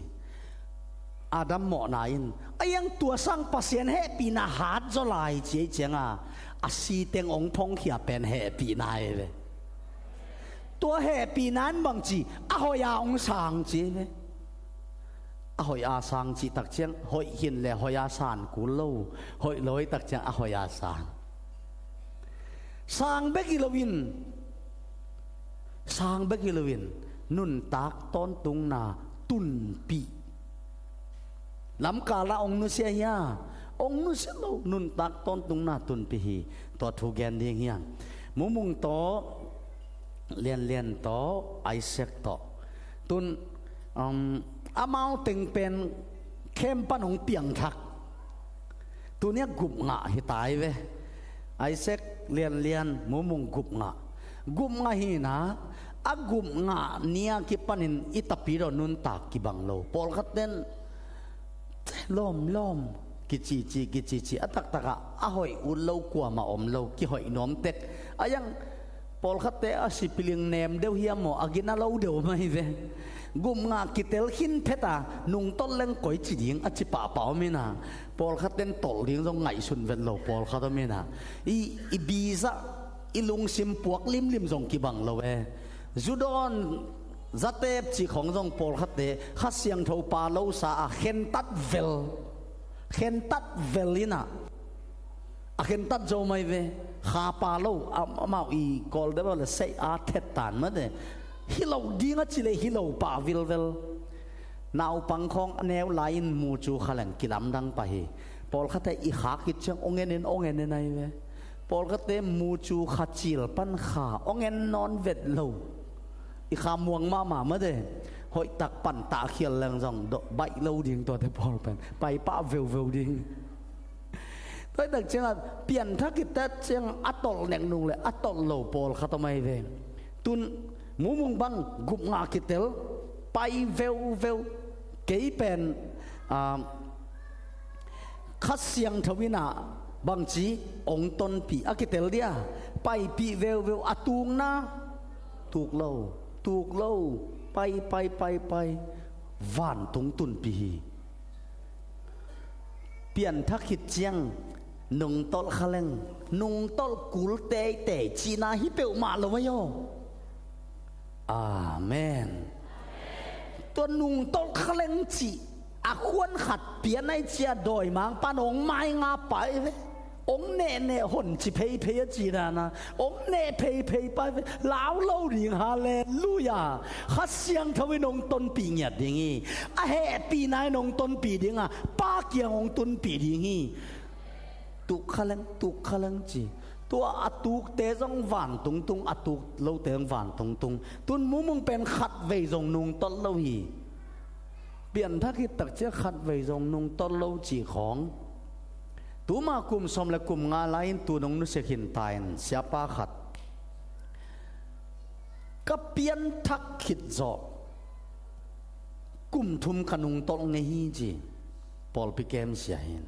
Adam mawhna in a iang tua sang Pasian hehpihna hat zaw lai ci ei cianga a si teng hong phongkhia pen hehpihna ei ve. Tua hehpihna in bang ci a hoih a hong sang ci ei ve. A hoih a sang cih tak ciang hoih khin le hoih a sang kul lo. Hoih lo hi tak ciang a hoih a sang. Sang bek hi loin, sang bek hi loin nuntak tawntungna tunpih. Lamkal ah hong nusia hia? Hong nusia lo, nuntak tawntungna tunpih hi. Tua thu gen ding hiang. Mumung tawh, Lianlian tawh, Isaac tawh. Tun, um, amau teng pen khem pan hong piangthak. Tuni a gupngah hi tai ve. Isaac, Lianlian, Mumung gupngah. Gupngah hi na, a gupngah ni a kipanin i tapidaw nuntak kibang lo. Pawlkhat ten lawm, lawm, kicici, kicici, a taktakah a hoih ut lo kuamah om lo, kihoih nuam tek. A iang pawlkhatte a sipiling nem deuh hiam maw, a gina lo deuh mai ve. Gupngah kitel khin phet a, nungtolh leng koi ci ding a ci pahpah om hi na. Pawlkhat ten tolh ding zong ngaihsun vet lo pawlkhat om hi na. I, i biza, i lungsim puak limlim zong kibang lo e. Zu dawn, zatep cih khawng zong pawlkhatte Kha Siangtho pa losa a khentat vel. Khentat vel hi na. A khentat zo mai ve. Kha pa lo, am-, amau i Kawl deuh le sei a thet tan mate. Hi lo ding a ci le hi lo pah vilvel. Naupang khawng a neu lai-in mu cu kha leng kilamdang pah hi. Pawlkhatte i khak khit ciang ong en in, ong en in ai ve. Pawlkhatte mu cu kha cil pan kha ong en nawn vet lo. I kha muang mahmah mate. Hoih tak pan tah khial leng zong dawh baih lo ding tuate pawl pen. Pai pah veuveu ding. Tua hi tak ciangah pianthak i tat ciang a tolh nek nung le a tolh lo pawlkhat om ai ve. Tun Mumung bang gupngah kitel pai veuveu. Kei pen, ah, Kha Siangtho in ah bangci hong tonpih a kitel dia paipih veuveu a tukna tuk lo, tuk lo, pai, pai, pai, pai, vantung tunpih hi. Pianthak khit ciang nungtolh kha leng, nungtolh kul teitei cihna hi peuhmah lo ahi aw. Amen. Tua nungtolh kha leng cih a khuan khat pian ai cia dawimang pan hong mai nga pai ve. Hong nehneh hon ci pheiphei a ci dana hong neh pheiphei pai ve. Lau lo ding, halleluia. Kha Siangtho in hong tonpih ngiat ding hi. A hehpihna in hong tonpih dinga Pa kiang hong tunpih ding hi. Tuk kha leng, tuk kha leng ci. Tua a tukte zong vantung tung, a tuk lote zong vantung tung. Tun Mumung pen khat vei zong nungtolh lo hi. Pianthak khit tak ciang khat vei zong nungtolh lo ci khawng. Tuma kum sawm le kum nga lai-in tu nong nusia khin ta in siapa khat, ka pianthak khit zawh kum thum ka nungtolh ngei hi ci. Pawlpi kem sia hin.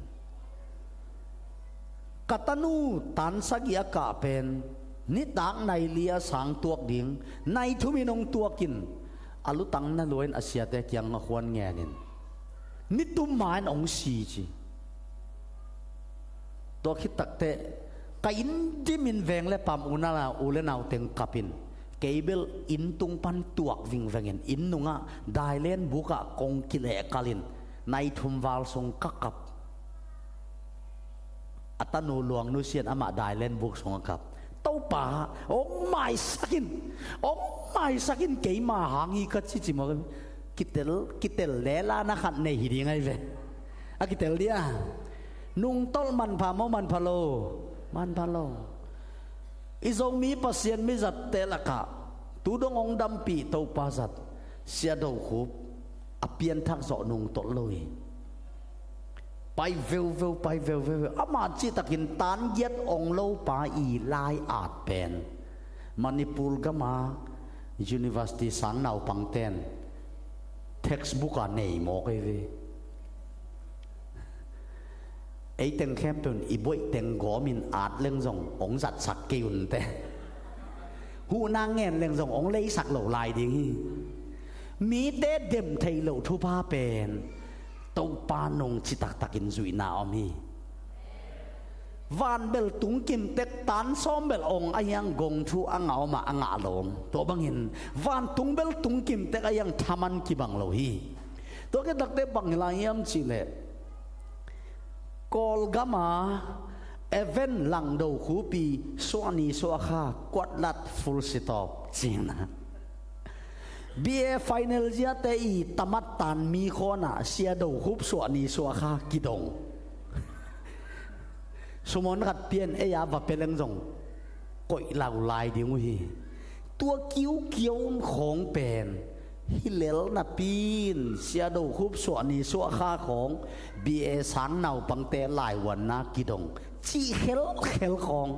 Ka tanu tan sagih a kah pen nitak nai li a sang tuak ding, nai thum in hong tuak in, a lutang na lua in a siate kiang a khuan ngen in, ni tum ma in hong si ci. Tua khit takteh ka inn dim in veng le pam unala u le nau teng kap in, kei bel inn tung pan tuak vingveng in inn nungah dailen bukah kong kilehkal in nai thum val sung ka kap. A tanu luang nusian amah dailen buk sung a kap. Topa, hong maisak in, hong maisak in, keima hang hi ka ci ci maw. Kitel, kitel lela na khat nei hi ding ai ve. A kitel dia. Nungtolh manpha maw, manpha lo? Manpha lo. I Zomi Pasian mizatte lakah Tu dong hong dampih Topa zat Sia Do Khup a pianthak zawh nungtolh lo hi. Pai veuveu, pai veuveu. Amah cihtakin tan giat ong lo pa i lai-at pen Manipur gama university sang naupangten textbook a nei mawk ei ve. Ei teng khempeuh in i boih teng gawmin at leng zong hong zatsak kei un teh. Huhna ngen leng zong hong leisak lo lai ding hi. Mite dem theih loh thupha pen Topa nung citaktakin zuihna om hi. Van bel tung kimtek, tan sawm bel ong a hiang gong thu a ngah om a, a ngah lo om. Tua bangin vantung bel tung kimtek a hiang thaman kibang lo hi. Tua khit takte bang hi lai hiam cihleh, Kawlgama Evan Lang Do Khup i suahni suahkha kuatlat full stop cihna. B A final ziate i tamat tan mi khawnah Sia Do Khup suahni suahkha kidong. Sumon khat pian ei a va pia leng zong koih lau lai ding uh hi. Tua kiukiau khawng pen hi lel napi in Sia Do Khup suahni suahkha khawng B A sang naupangte laivuanna kidong cih khelkhel khawng.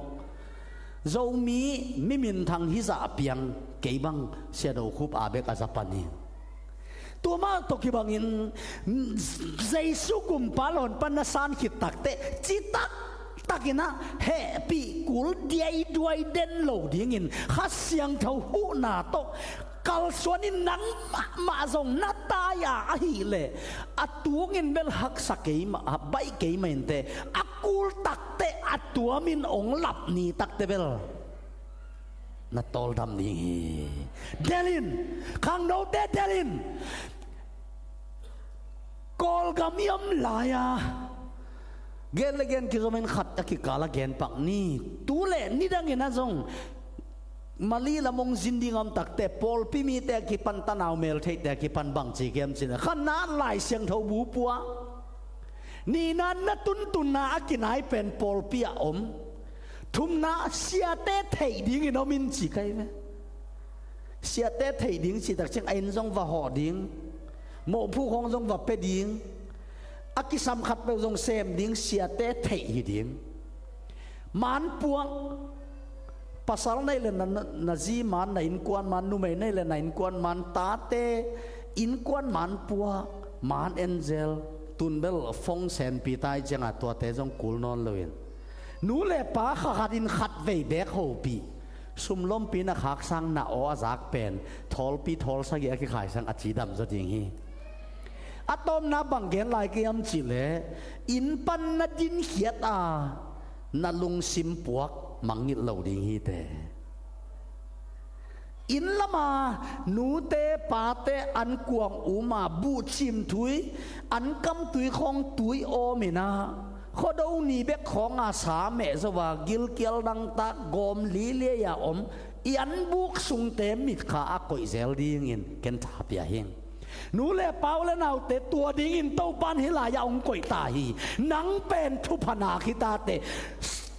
Zomi mi minthang hizah piang kei bang Sia Do Khup a bek a za pan hi. Tua mah tawh kibangin Jesu kumpa lawn pan na san khit takte citak takin a hehpih kul diaiduai den lo dingin Kha Siangtho huhna tawh kalsuanin nang mahmah zong na tai a ahileh a tungin bel haksa keimah, baih keimah inteh, a kul takte a tuamin ong lap ni takte bel na tawldam ding hi. Delin, khangnote delin. Kawlgam i om lai-a gen le gen kizomin khat a kikal a gen pak ni. Tu le nidangin a zong Mali lam hong zin ding a om takte pawlpi mite a kipan tanau meltheihte a kipan bang ci kiam cin a khanna Lai Siangtho bu pua. Nihna na tuntunna a kinai pen pawlpi a om. Thumna siate theih dingin om in ci kai ve. Siate theih ding cih takciang a inn zong va hawh ding, mawhphuk hong zong va pia ding, a kisam khatpeuh zong sem ding, siate theih hi ding. Maan puak, pasal na hih leh na, na, na zi maan, na innkuan maan, numei na hih leh na innkuan maan, tate innkuan maan puak, maan enzel, tun bel phone senpi tai ciangah tuate zong kul nawn loin. Nu le pa kha khatin khatvei beek hopih, sum lompi na khaksang na aw a zak pen thawlpi thawl sagih a kikhaisang a cidam zaw ding hi. A tawpna bang gen lai kei hiam cihleh, inn pan na dinkhiat a na lungsim puak mangngilh lo ding hi teh. Inn lama nute pate an kuang uma buhcim tui, an kamtui khawng tui awm inah, khuado ni bek khawnga sa meh zo a, gilkial dangtak gawm liliai a om i an buk sungte mitkha a koih zel dingin ken tha pia hing. Nu le pa, u le naute, tua dingin Topan hih lai-ah hong koih ta hi. Nang pen thupha nak hi ta teh.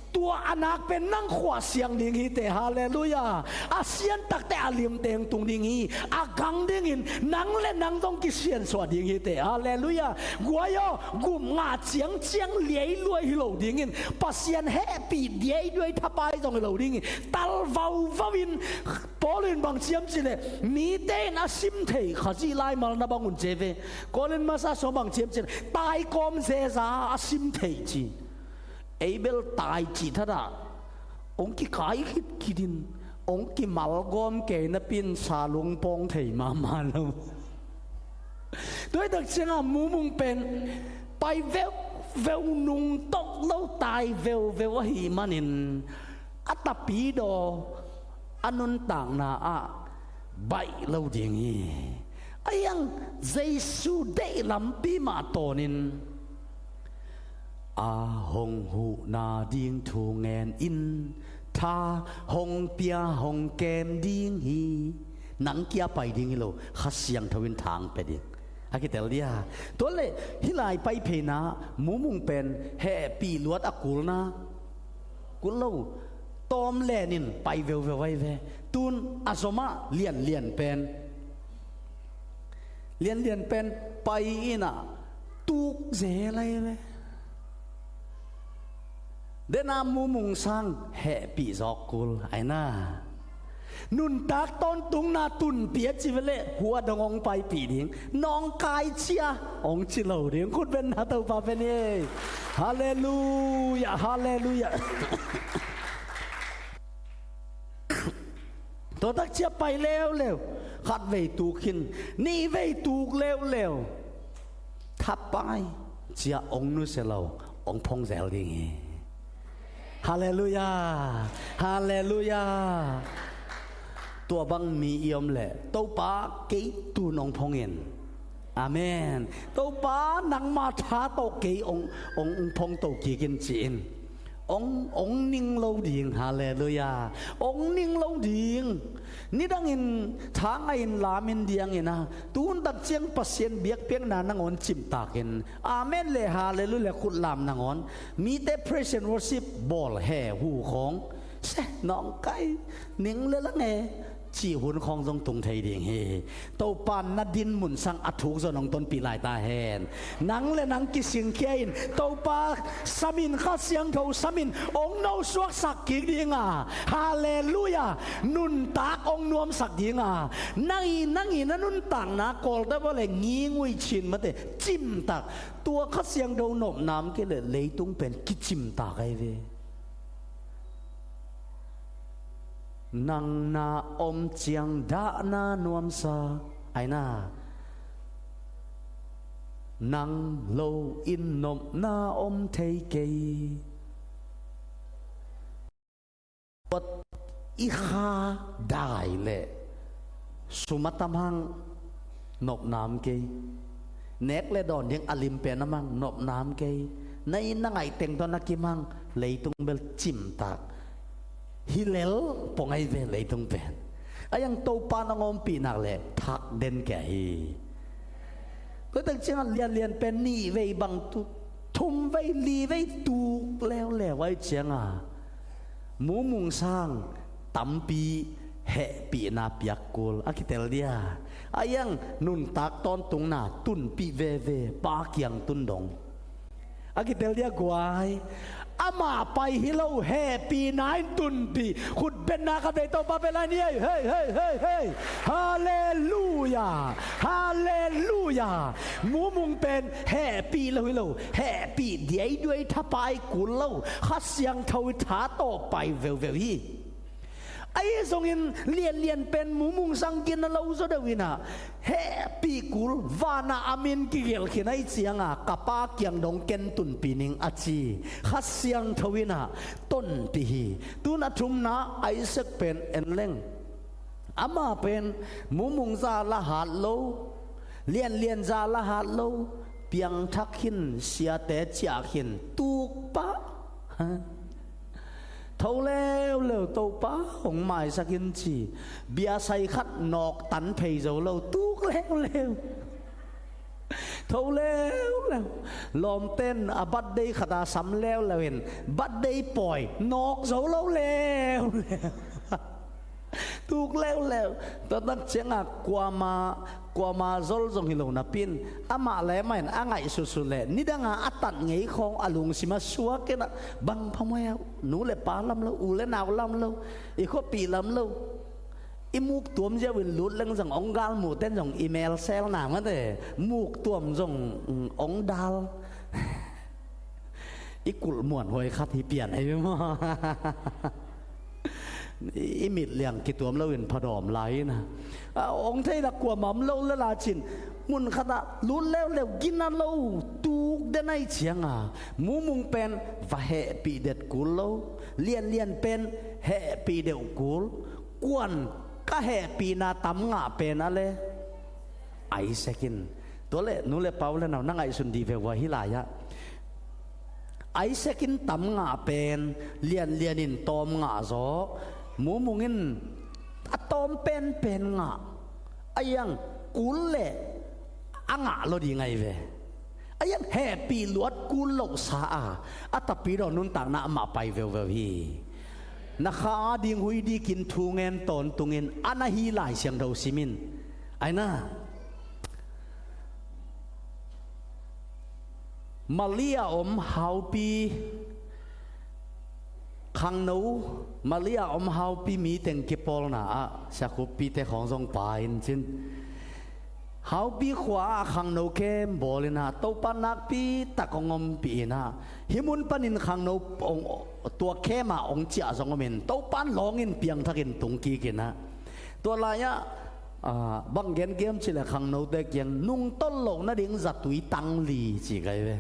Tua a nak pen nang khuah siang ding hi teh. Halleluiah. A sian takte a limteng tung ding hi. A gang dingin nang le nang zong kisiansuah ding hi teh. Halleluiah. Guai aw, gup ngah ciangciang liailuai hi lo dingin, Pasian hehpih diaiduai thapai zong hi lo dingin, tal vauvau in, Paul in bang ciam cihleh, mite in a sim thei Khazih laimal na bang un ci ve. Korin masa sung bang ciam cihleh, tai kawm zeza a sim thei ci. Ei bel tai cih thadah hong kikai khitkhitin, hong kimalgawm kei napi in salung pawng thei mahmah lo. Tuaitak ciangah mumung pen pai veuveu, nungtolh lo, tai veuveu ahih manin a tapidaw a nuntakna ah baih lo ding hi. A hiang Jesu deih lampi mah tawnin a hong huhna ding thu ngen in, tha hong pia hong kem ding hi. Nang kia pai ding hi lo, Kha Siangtho in thang pia ding. A kitel dia. Tua le hih lai pai pheina mumung pen hehpih luat a kulna, kul lo, tawm lenin pai veuveu ahi ve. Tun a zomah lianlian pen, lianlian pen pai inah tuk zel ahi ve. Dena mumung sang hehpih zawk kul aina. Nuntak tawntungna tunpih a ci veleh hua dong hong paipih ding, nawngkai cia hong ci lo ding. Khutbenna Topa pen hi. Halleluia, halleluia. Tua tak cia pai leuleu, khat vei tuk khin, nih vei tuk leuleu, thapai cia hong nusia lo, hong phong zel ding hi. Halleluia, halleluia. Tua bang mi i om leh Topa kei tun hong phong in. Amen. Topa nangma tha tawh kei hong, hong, hong phong to kik in ci-in hong, hong ning lo ding. Halleluia. Hong ning lo ding. Nidangin tha ngaihin lamin diangin a, tun tak ciang Pasian biakpiakna nangawn cimtakin amen le halleluia le khutlam nangawn, mite praise and worship bawl he hu khawng, se nawngkai ning le lang e, cih hun khawng zong tung thei ding hi. Topa na din mun sang a thuk zaw nong tonpih lai ta hen. Nang le nang kisingkhia in, Topa samin, Kha Siangtho samin hong nosuaksak kik dinga, halleluia, nuntak hong nuamsak dinga, nang i, nang i na nuntakna kawlte bawle ngingui chin mate, cimtak, tua Kha Siangtho nopnam kei le leitung pen kicimtak ahi ve. Nang na om ciang dahna nuamsa aina, nang lo in nopna om thei kei. Tua i kha dai le sum a tam hang nopnam kei. Nek le dawn ding a lim pen a mang nopnam kei. Na in na ngaih teng tawh na kimang, leitung bel cimtak. Hi lel pong ahi ve leitung pen. A iang Topa na ngawmpih nak le thak den kei hi. Tua tak ciangah lianlian pen nih vei bang tuk, thum vei, li vei tuk leuleu ahi ciangah mumung sang tampi hehpihna piak kul a kitel dia. A iang nuntak tawntungna tunpih veve, Pa kiang tun dong. A kitel dia guai. Amah pai hi lo, hehpihna in tunpih. Khutbenna khat vei Topa pia lai ni ei. Hei, hei, hei, hei. Halleluia. Halleluia. Mumung pen hehpih lo hi lo, hehpih diaiduai thapai kul lo, Kha Siangtho i tha tawh pai veuveu hi. Ahi zongin lianlian pen mumung sang gina lo zaw deuh inah, hehpih kul, vana a min kigelh khin ahi cianga, ka Pa kiang dong ken tunpih ning a ci Kha Siangtho inah tonpih hi. Tun a thumna Isaac pen en leng. Amah pen mumung za la hat lo, lianlian za la hat lo, piangthak khin, siate ciah khin, tukpah. Tho leuleu, Topa hong maisak in ci. Biasai khat nawk tan phei zo lo, tuk leuleu. Tho leuleu. Lawmten a birthday khata sam leuleu in, birthday pawi nawk zo lo leuleu. Tuk leuleu. Tua tak cianga kuama, kuama zol zong hi lo napi in, amah le amah in a ngaihsutsut leh nidanga a tat ngei khawng a lungsim a suak inah, bang phamawh e, nu le pa lam lo, u le nau lam lo, i khuapih lam lo. I muk tuam ziau in lut leng zong ong gal, mukten zong i mel sel na mate, muk tuam zong, mm, ong dal. I kulh muanhuai khat hi pian ahi maw? I mit liang kituam loin phadawm lai ina. A, ong thei la kuamah om lo le la cin. Mun khatah lut leuleu gina lo, tuk den ahi cianga mumung pen va hehpih det kul lo. Lianlian pen hehpih deuh kul. Kuan ka hehpihna tam ngah pen a le Isaac in. Tua le nu le pa u le nau na ngaihsun dih ve ua hi lai-ah. Isaac in tam ngah pen, lianlian in tawm ngah zaw, mumung in a tawm penpen ngah. A iang kul le a ngah lo ding ahi ve. A iang hehpih luat kul lohsa a, a tapidaw nuntakna amah pai veuveu hi. Na kha ding hui dikin thu ngen tawntungin a na hi Lai Siangtho simin. Aina. Mali a om haupi khangno, Mali a om haupi mi teng kipawlna ah siakhuppite khawng zong pa in cin. Haupi khua ah khangno kem bawl inah Topa nakpi tak hong ompih inah hih mun panin khangno hong, tua kem ah hong ciah zong om in Topa lawngin piangthakin tungkik inah tua lai-ah, ah, bang gen kem cih leh khangnote kiang nungtolh loh nading zatui tang li ci kai ve.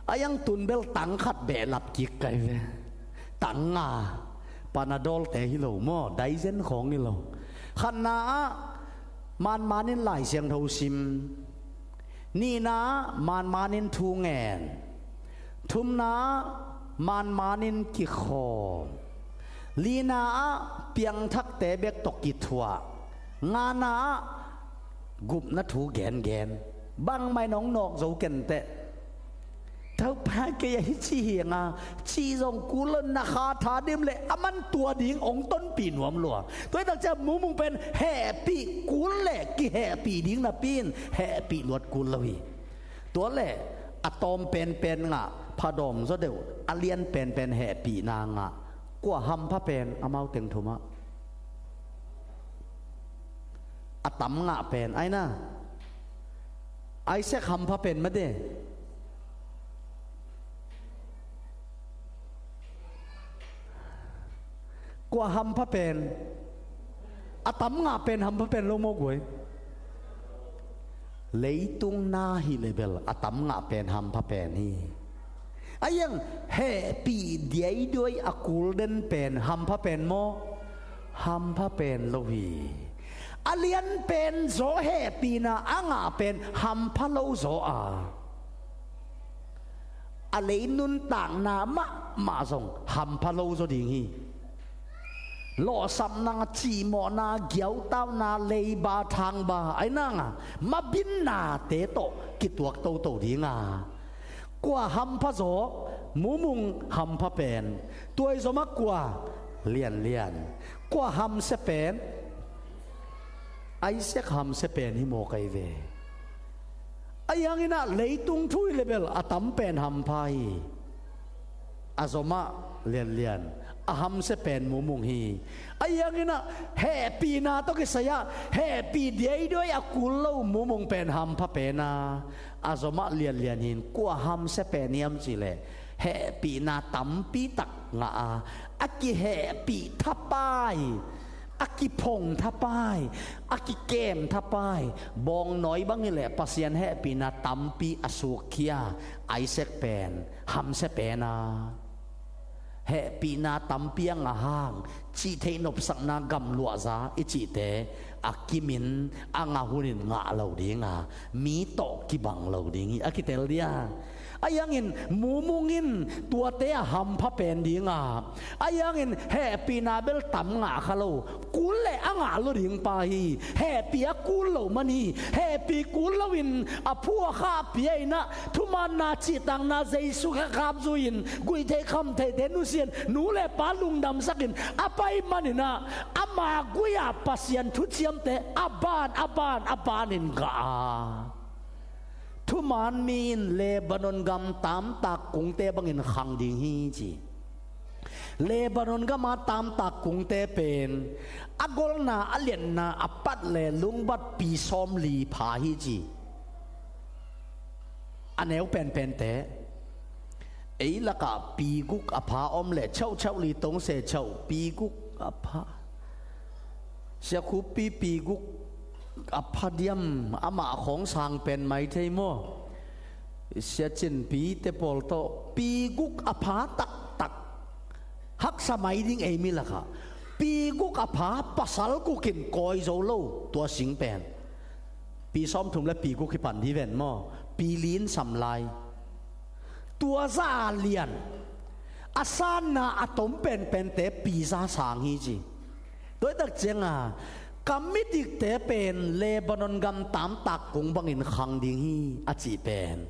A iang tun bel tang khat behlap kik kai ve. Tang nga, Panadol-te hi lo maw, Daizen khawng hi lo. Khatna ah manmanin Lai Siangtho sim. Nihna ah manmanin thu ngen. Thumna ah manmanin kikhawm. Lina ah piangthakte bek tawh kithuah. Ngana ah gupna thu gengen. Bangmah in hong nawk zo kenteh. Topa kei a hi ci hi nga, ci zong kul lo, na kha tha dim le a man tua ding hong tonpih nuam lua. Tua hi tak ciang mumung pen hehpih kul le kihehpih ding napi in hehpih luat kul lo hi. Tua le a tawm penpen ngah phadawm zaw deuh, a lian penpen hehpihna ngah. Kua hampha pen amau teng thum ah a tam ngah pen, aina. Isaac hampha pen mate. Kua hampha pen? A tam ngah pen hampha pen lo maw guai? Leitung na hi le bel a tam ngah pen hampha pen hi. A iang hehpih diaiduai a kul den pen hampha pen maw? Hampha pen lo hi. A lian pen zaw hehpihna a ngah pen hampha lo zaw a, a lei nuntakna mahmah zong hampha lo zaw ding hi. Lawhsapna, cihmawhna, giautauna, leiba, thangba, aina nga mabinnate tawh kituak toto ding a. Kua hampha zaw? Mumung hampha pen. Tua i zomah kua? Lianlian. Kua hamsia pen? Isaac hamsia pen hi maw kai ve. A iang inah leitung thu hi le bel a tam pen hampha hi. A zomah Lianlian, a hamsia pen Mumung hi. A iang inah hehpihna tawh kisai-ah hehpih diaiduai a kul lo Mumung pen hampha pen a, a zomah Lianlian hi. Kua hamsia pen hiam cih leh hehpihna tampi tak ngah a, a kihehpih thapai, a kiphong thapai, a kikem thapai, bawngnawi bang hi leh Pasian hehpihna tampi a sukkhia Isaac pen hamsia pen a. Hehpihna tampi a ngah hang, cih theih nopsakna gamluahza i cihte a kimin a ngah hunin ngah lo ding a, mi tawh kibang lo ding hi a kitel dia. A iangin Mumung in tuate a hampha pen ding a, a iangin hehpihna bel tam ngah kha lo, kul le a ngah lo ding pa hi. Hehpih a kul lo man hi. Hehpih kul loin a phu a khah pia inah thumaanna cihtakna Jesu kha kapzui-in guihtheih khamtheihte nusian nu le pa lungdamsakin a pai man inah ama gui-a Pasian thuciamte a ban a ban a banin ngah a. Thumaan mi in Lebanon gam tamtak kungte bangin khang ding hi ci. Lebanon gama tamtak kungte pen a golna a liatna a pat le lungbat pi sawmli pha hi ci. A neu penpente, ei lakah pi guk a pha om le chauh chauh li tong se chauh pi guk a pha. Sia Khup Pi pi guk a pha diam, amah khawng sang pen mai thei maw? Sia Cin Pi te pawl tawh pi guk a pha taktak. Haksa mai ding ei mi lakah pi guk a pha, pasal guk in kawi zo lo tua sing pen. Pi sawmthum le pi guk hi pan di ven maw? Pi li in sam lai. Tua za a lian, a sanna a tom penpente pi za sang hi ci. Tua hi tak cianga ka midikte pen Lebanon gam tamtak kung bangin khang ding hi a cih pen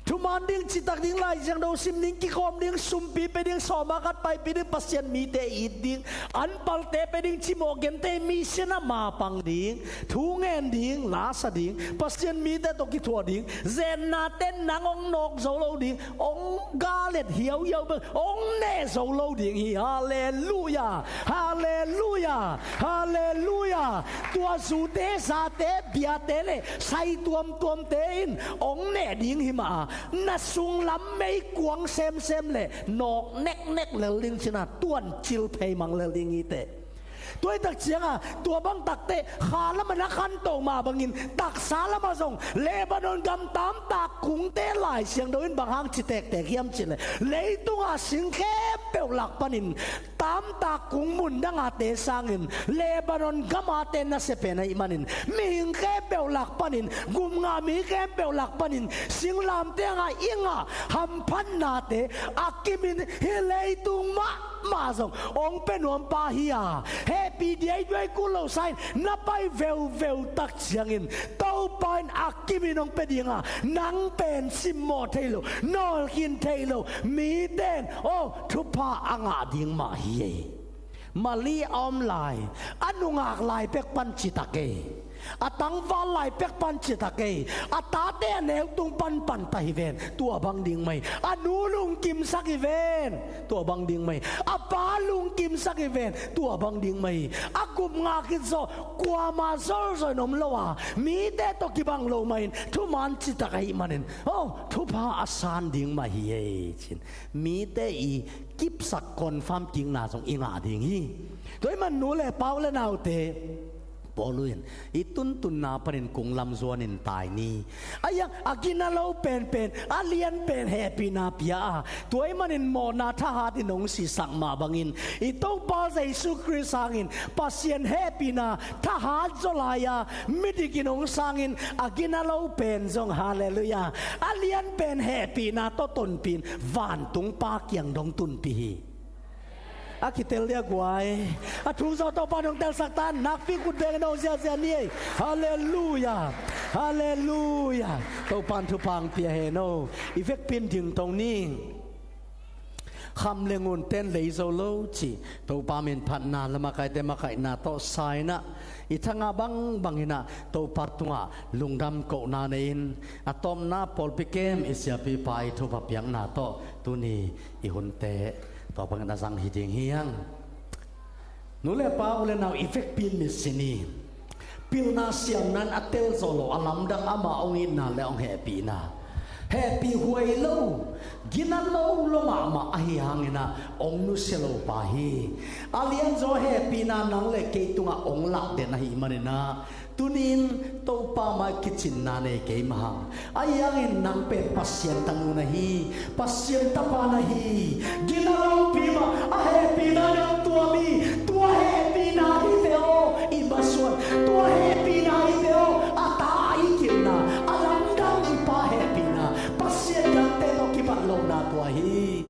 Thuman ding, citak ding, Lai Siangtho sim ding, kikhawm ding, sumpi pia ding, sawma khat paipih ding, Pasian mite it ding, anpalte pia ding, cimawh gente, mission ah mapang ding, thu ngen ding, lasa ding, Pasian mite tawh kithuah ding, zennate nang hong nawk zo lo ding, hong galet hiauhiau bek, hong neh zo lo ding hi. Halleluia. Halleluia. Halleluia. Tua zute, zate, biate le sai tuamtuamte in hong neh ding hi mah a, na sunglam meikuang semsem le nawk neknek lel ding cin a, tuancil pheimang lel ding hi teh. Tua hi tak ciangah tua bang takteh kha lamah na khanto mah bangin taksa lamah zong Lebanon gam tamtak kungte Lai Siangtho in bang hang ci tektek hiam cih leh, leitungah sing khempeuh lak panin tamtak kung mun dangate sangin Lebanon gamate nasia pen ahih manin, mihing khempeuh lak panin, gumngah mi khempeuh lak panin, singlamteh ngah i ngah hamphatnate a kimin hih leitung mahmah zong hong pia nuam pa hi a, hehpih diaiduai kul lo sa in na pai veuveu tak ciangin Topa in a kimin hong pia ding a, nang pen simmawh thei lo, nawlkhin thei lo mite in aw thupha a ngah ding mah hi ei. Mali a om lai, a nungak lai pek pan citak ei, a tangval lai pek pan citak ei, a tate a neu tung pan panta hi ven, tua bang ding mah hi. A nu lungkimsak hi ven, tua bang ding mah hi. A pa lungkimsak hi ven, tua bang ding mah hi. A gupngah khit zawh kuamah zolzol in om lo a, mite tawh kibang lo mah in thuman citak ahih manin aw thupha a san ding mah hi ei cin mite i kipsak confirm kikna zong i ngah ding hi. Tua ahih man nu le pa, u le naute, Paul in i tuntunna panin kunglam zuanin tai ni. A iang a gina lo penpen a lianpen hehpihna pia a, tua ahih manin mawhna thahat in hong sisak mah bangin i Topa Jesu Khrist hangin Pasian hehpihna thahat zaw lai-a midik in hong sangin a gina lo pen zong, halleluia, a lianpen hehpihna tawh tonpih in vantung Pa kiang dong tunpih hi. A kitel dia guai. A thu zawh Topa in hong telsak ta, nakpi khut bengin hong ziahziah ni ei. Halleluia. Halleluia. Topa in thupha hong pia hen aw. I vekpi in dingto ni. Kham le ngunte in lei zo lo cih Topa min phatna, la makaite makaihna tawh sa in ah, i thangah bangbang in ah Topa tungah lungdam kohna nei in, a tawpna pawlpi kem i siapipa i thupha piakna tawh tuni i hunte tua bangin a zang hi ding hi hang. Nu le pa, u le nau, i vekpi in mitsi ni. Pilna siamna in a tel zawh lo, a lamdang amah hong itna le hong hehpihna. Hehpih huai lo, gina lo lo mahmah ahi hangin ah hong nusia lo pa hi. A lianzaw hehpihna nang le kei tungah hong lak den ahih manin ah, tuni in Topa mai kicinna nei kei mah hang. Ahi hangin nang pen Pasian tanu na hi, Pasian tapa na hi. Gina lopi mah a hehpihna in hong tuam hi. Tua hehpihna hi ve aw i masuan, tua hehpihna hi ve aw a ta a i kimna, a lamdang i pa hehpihna, Pasian dangte tawh kibat lohna tua hi.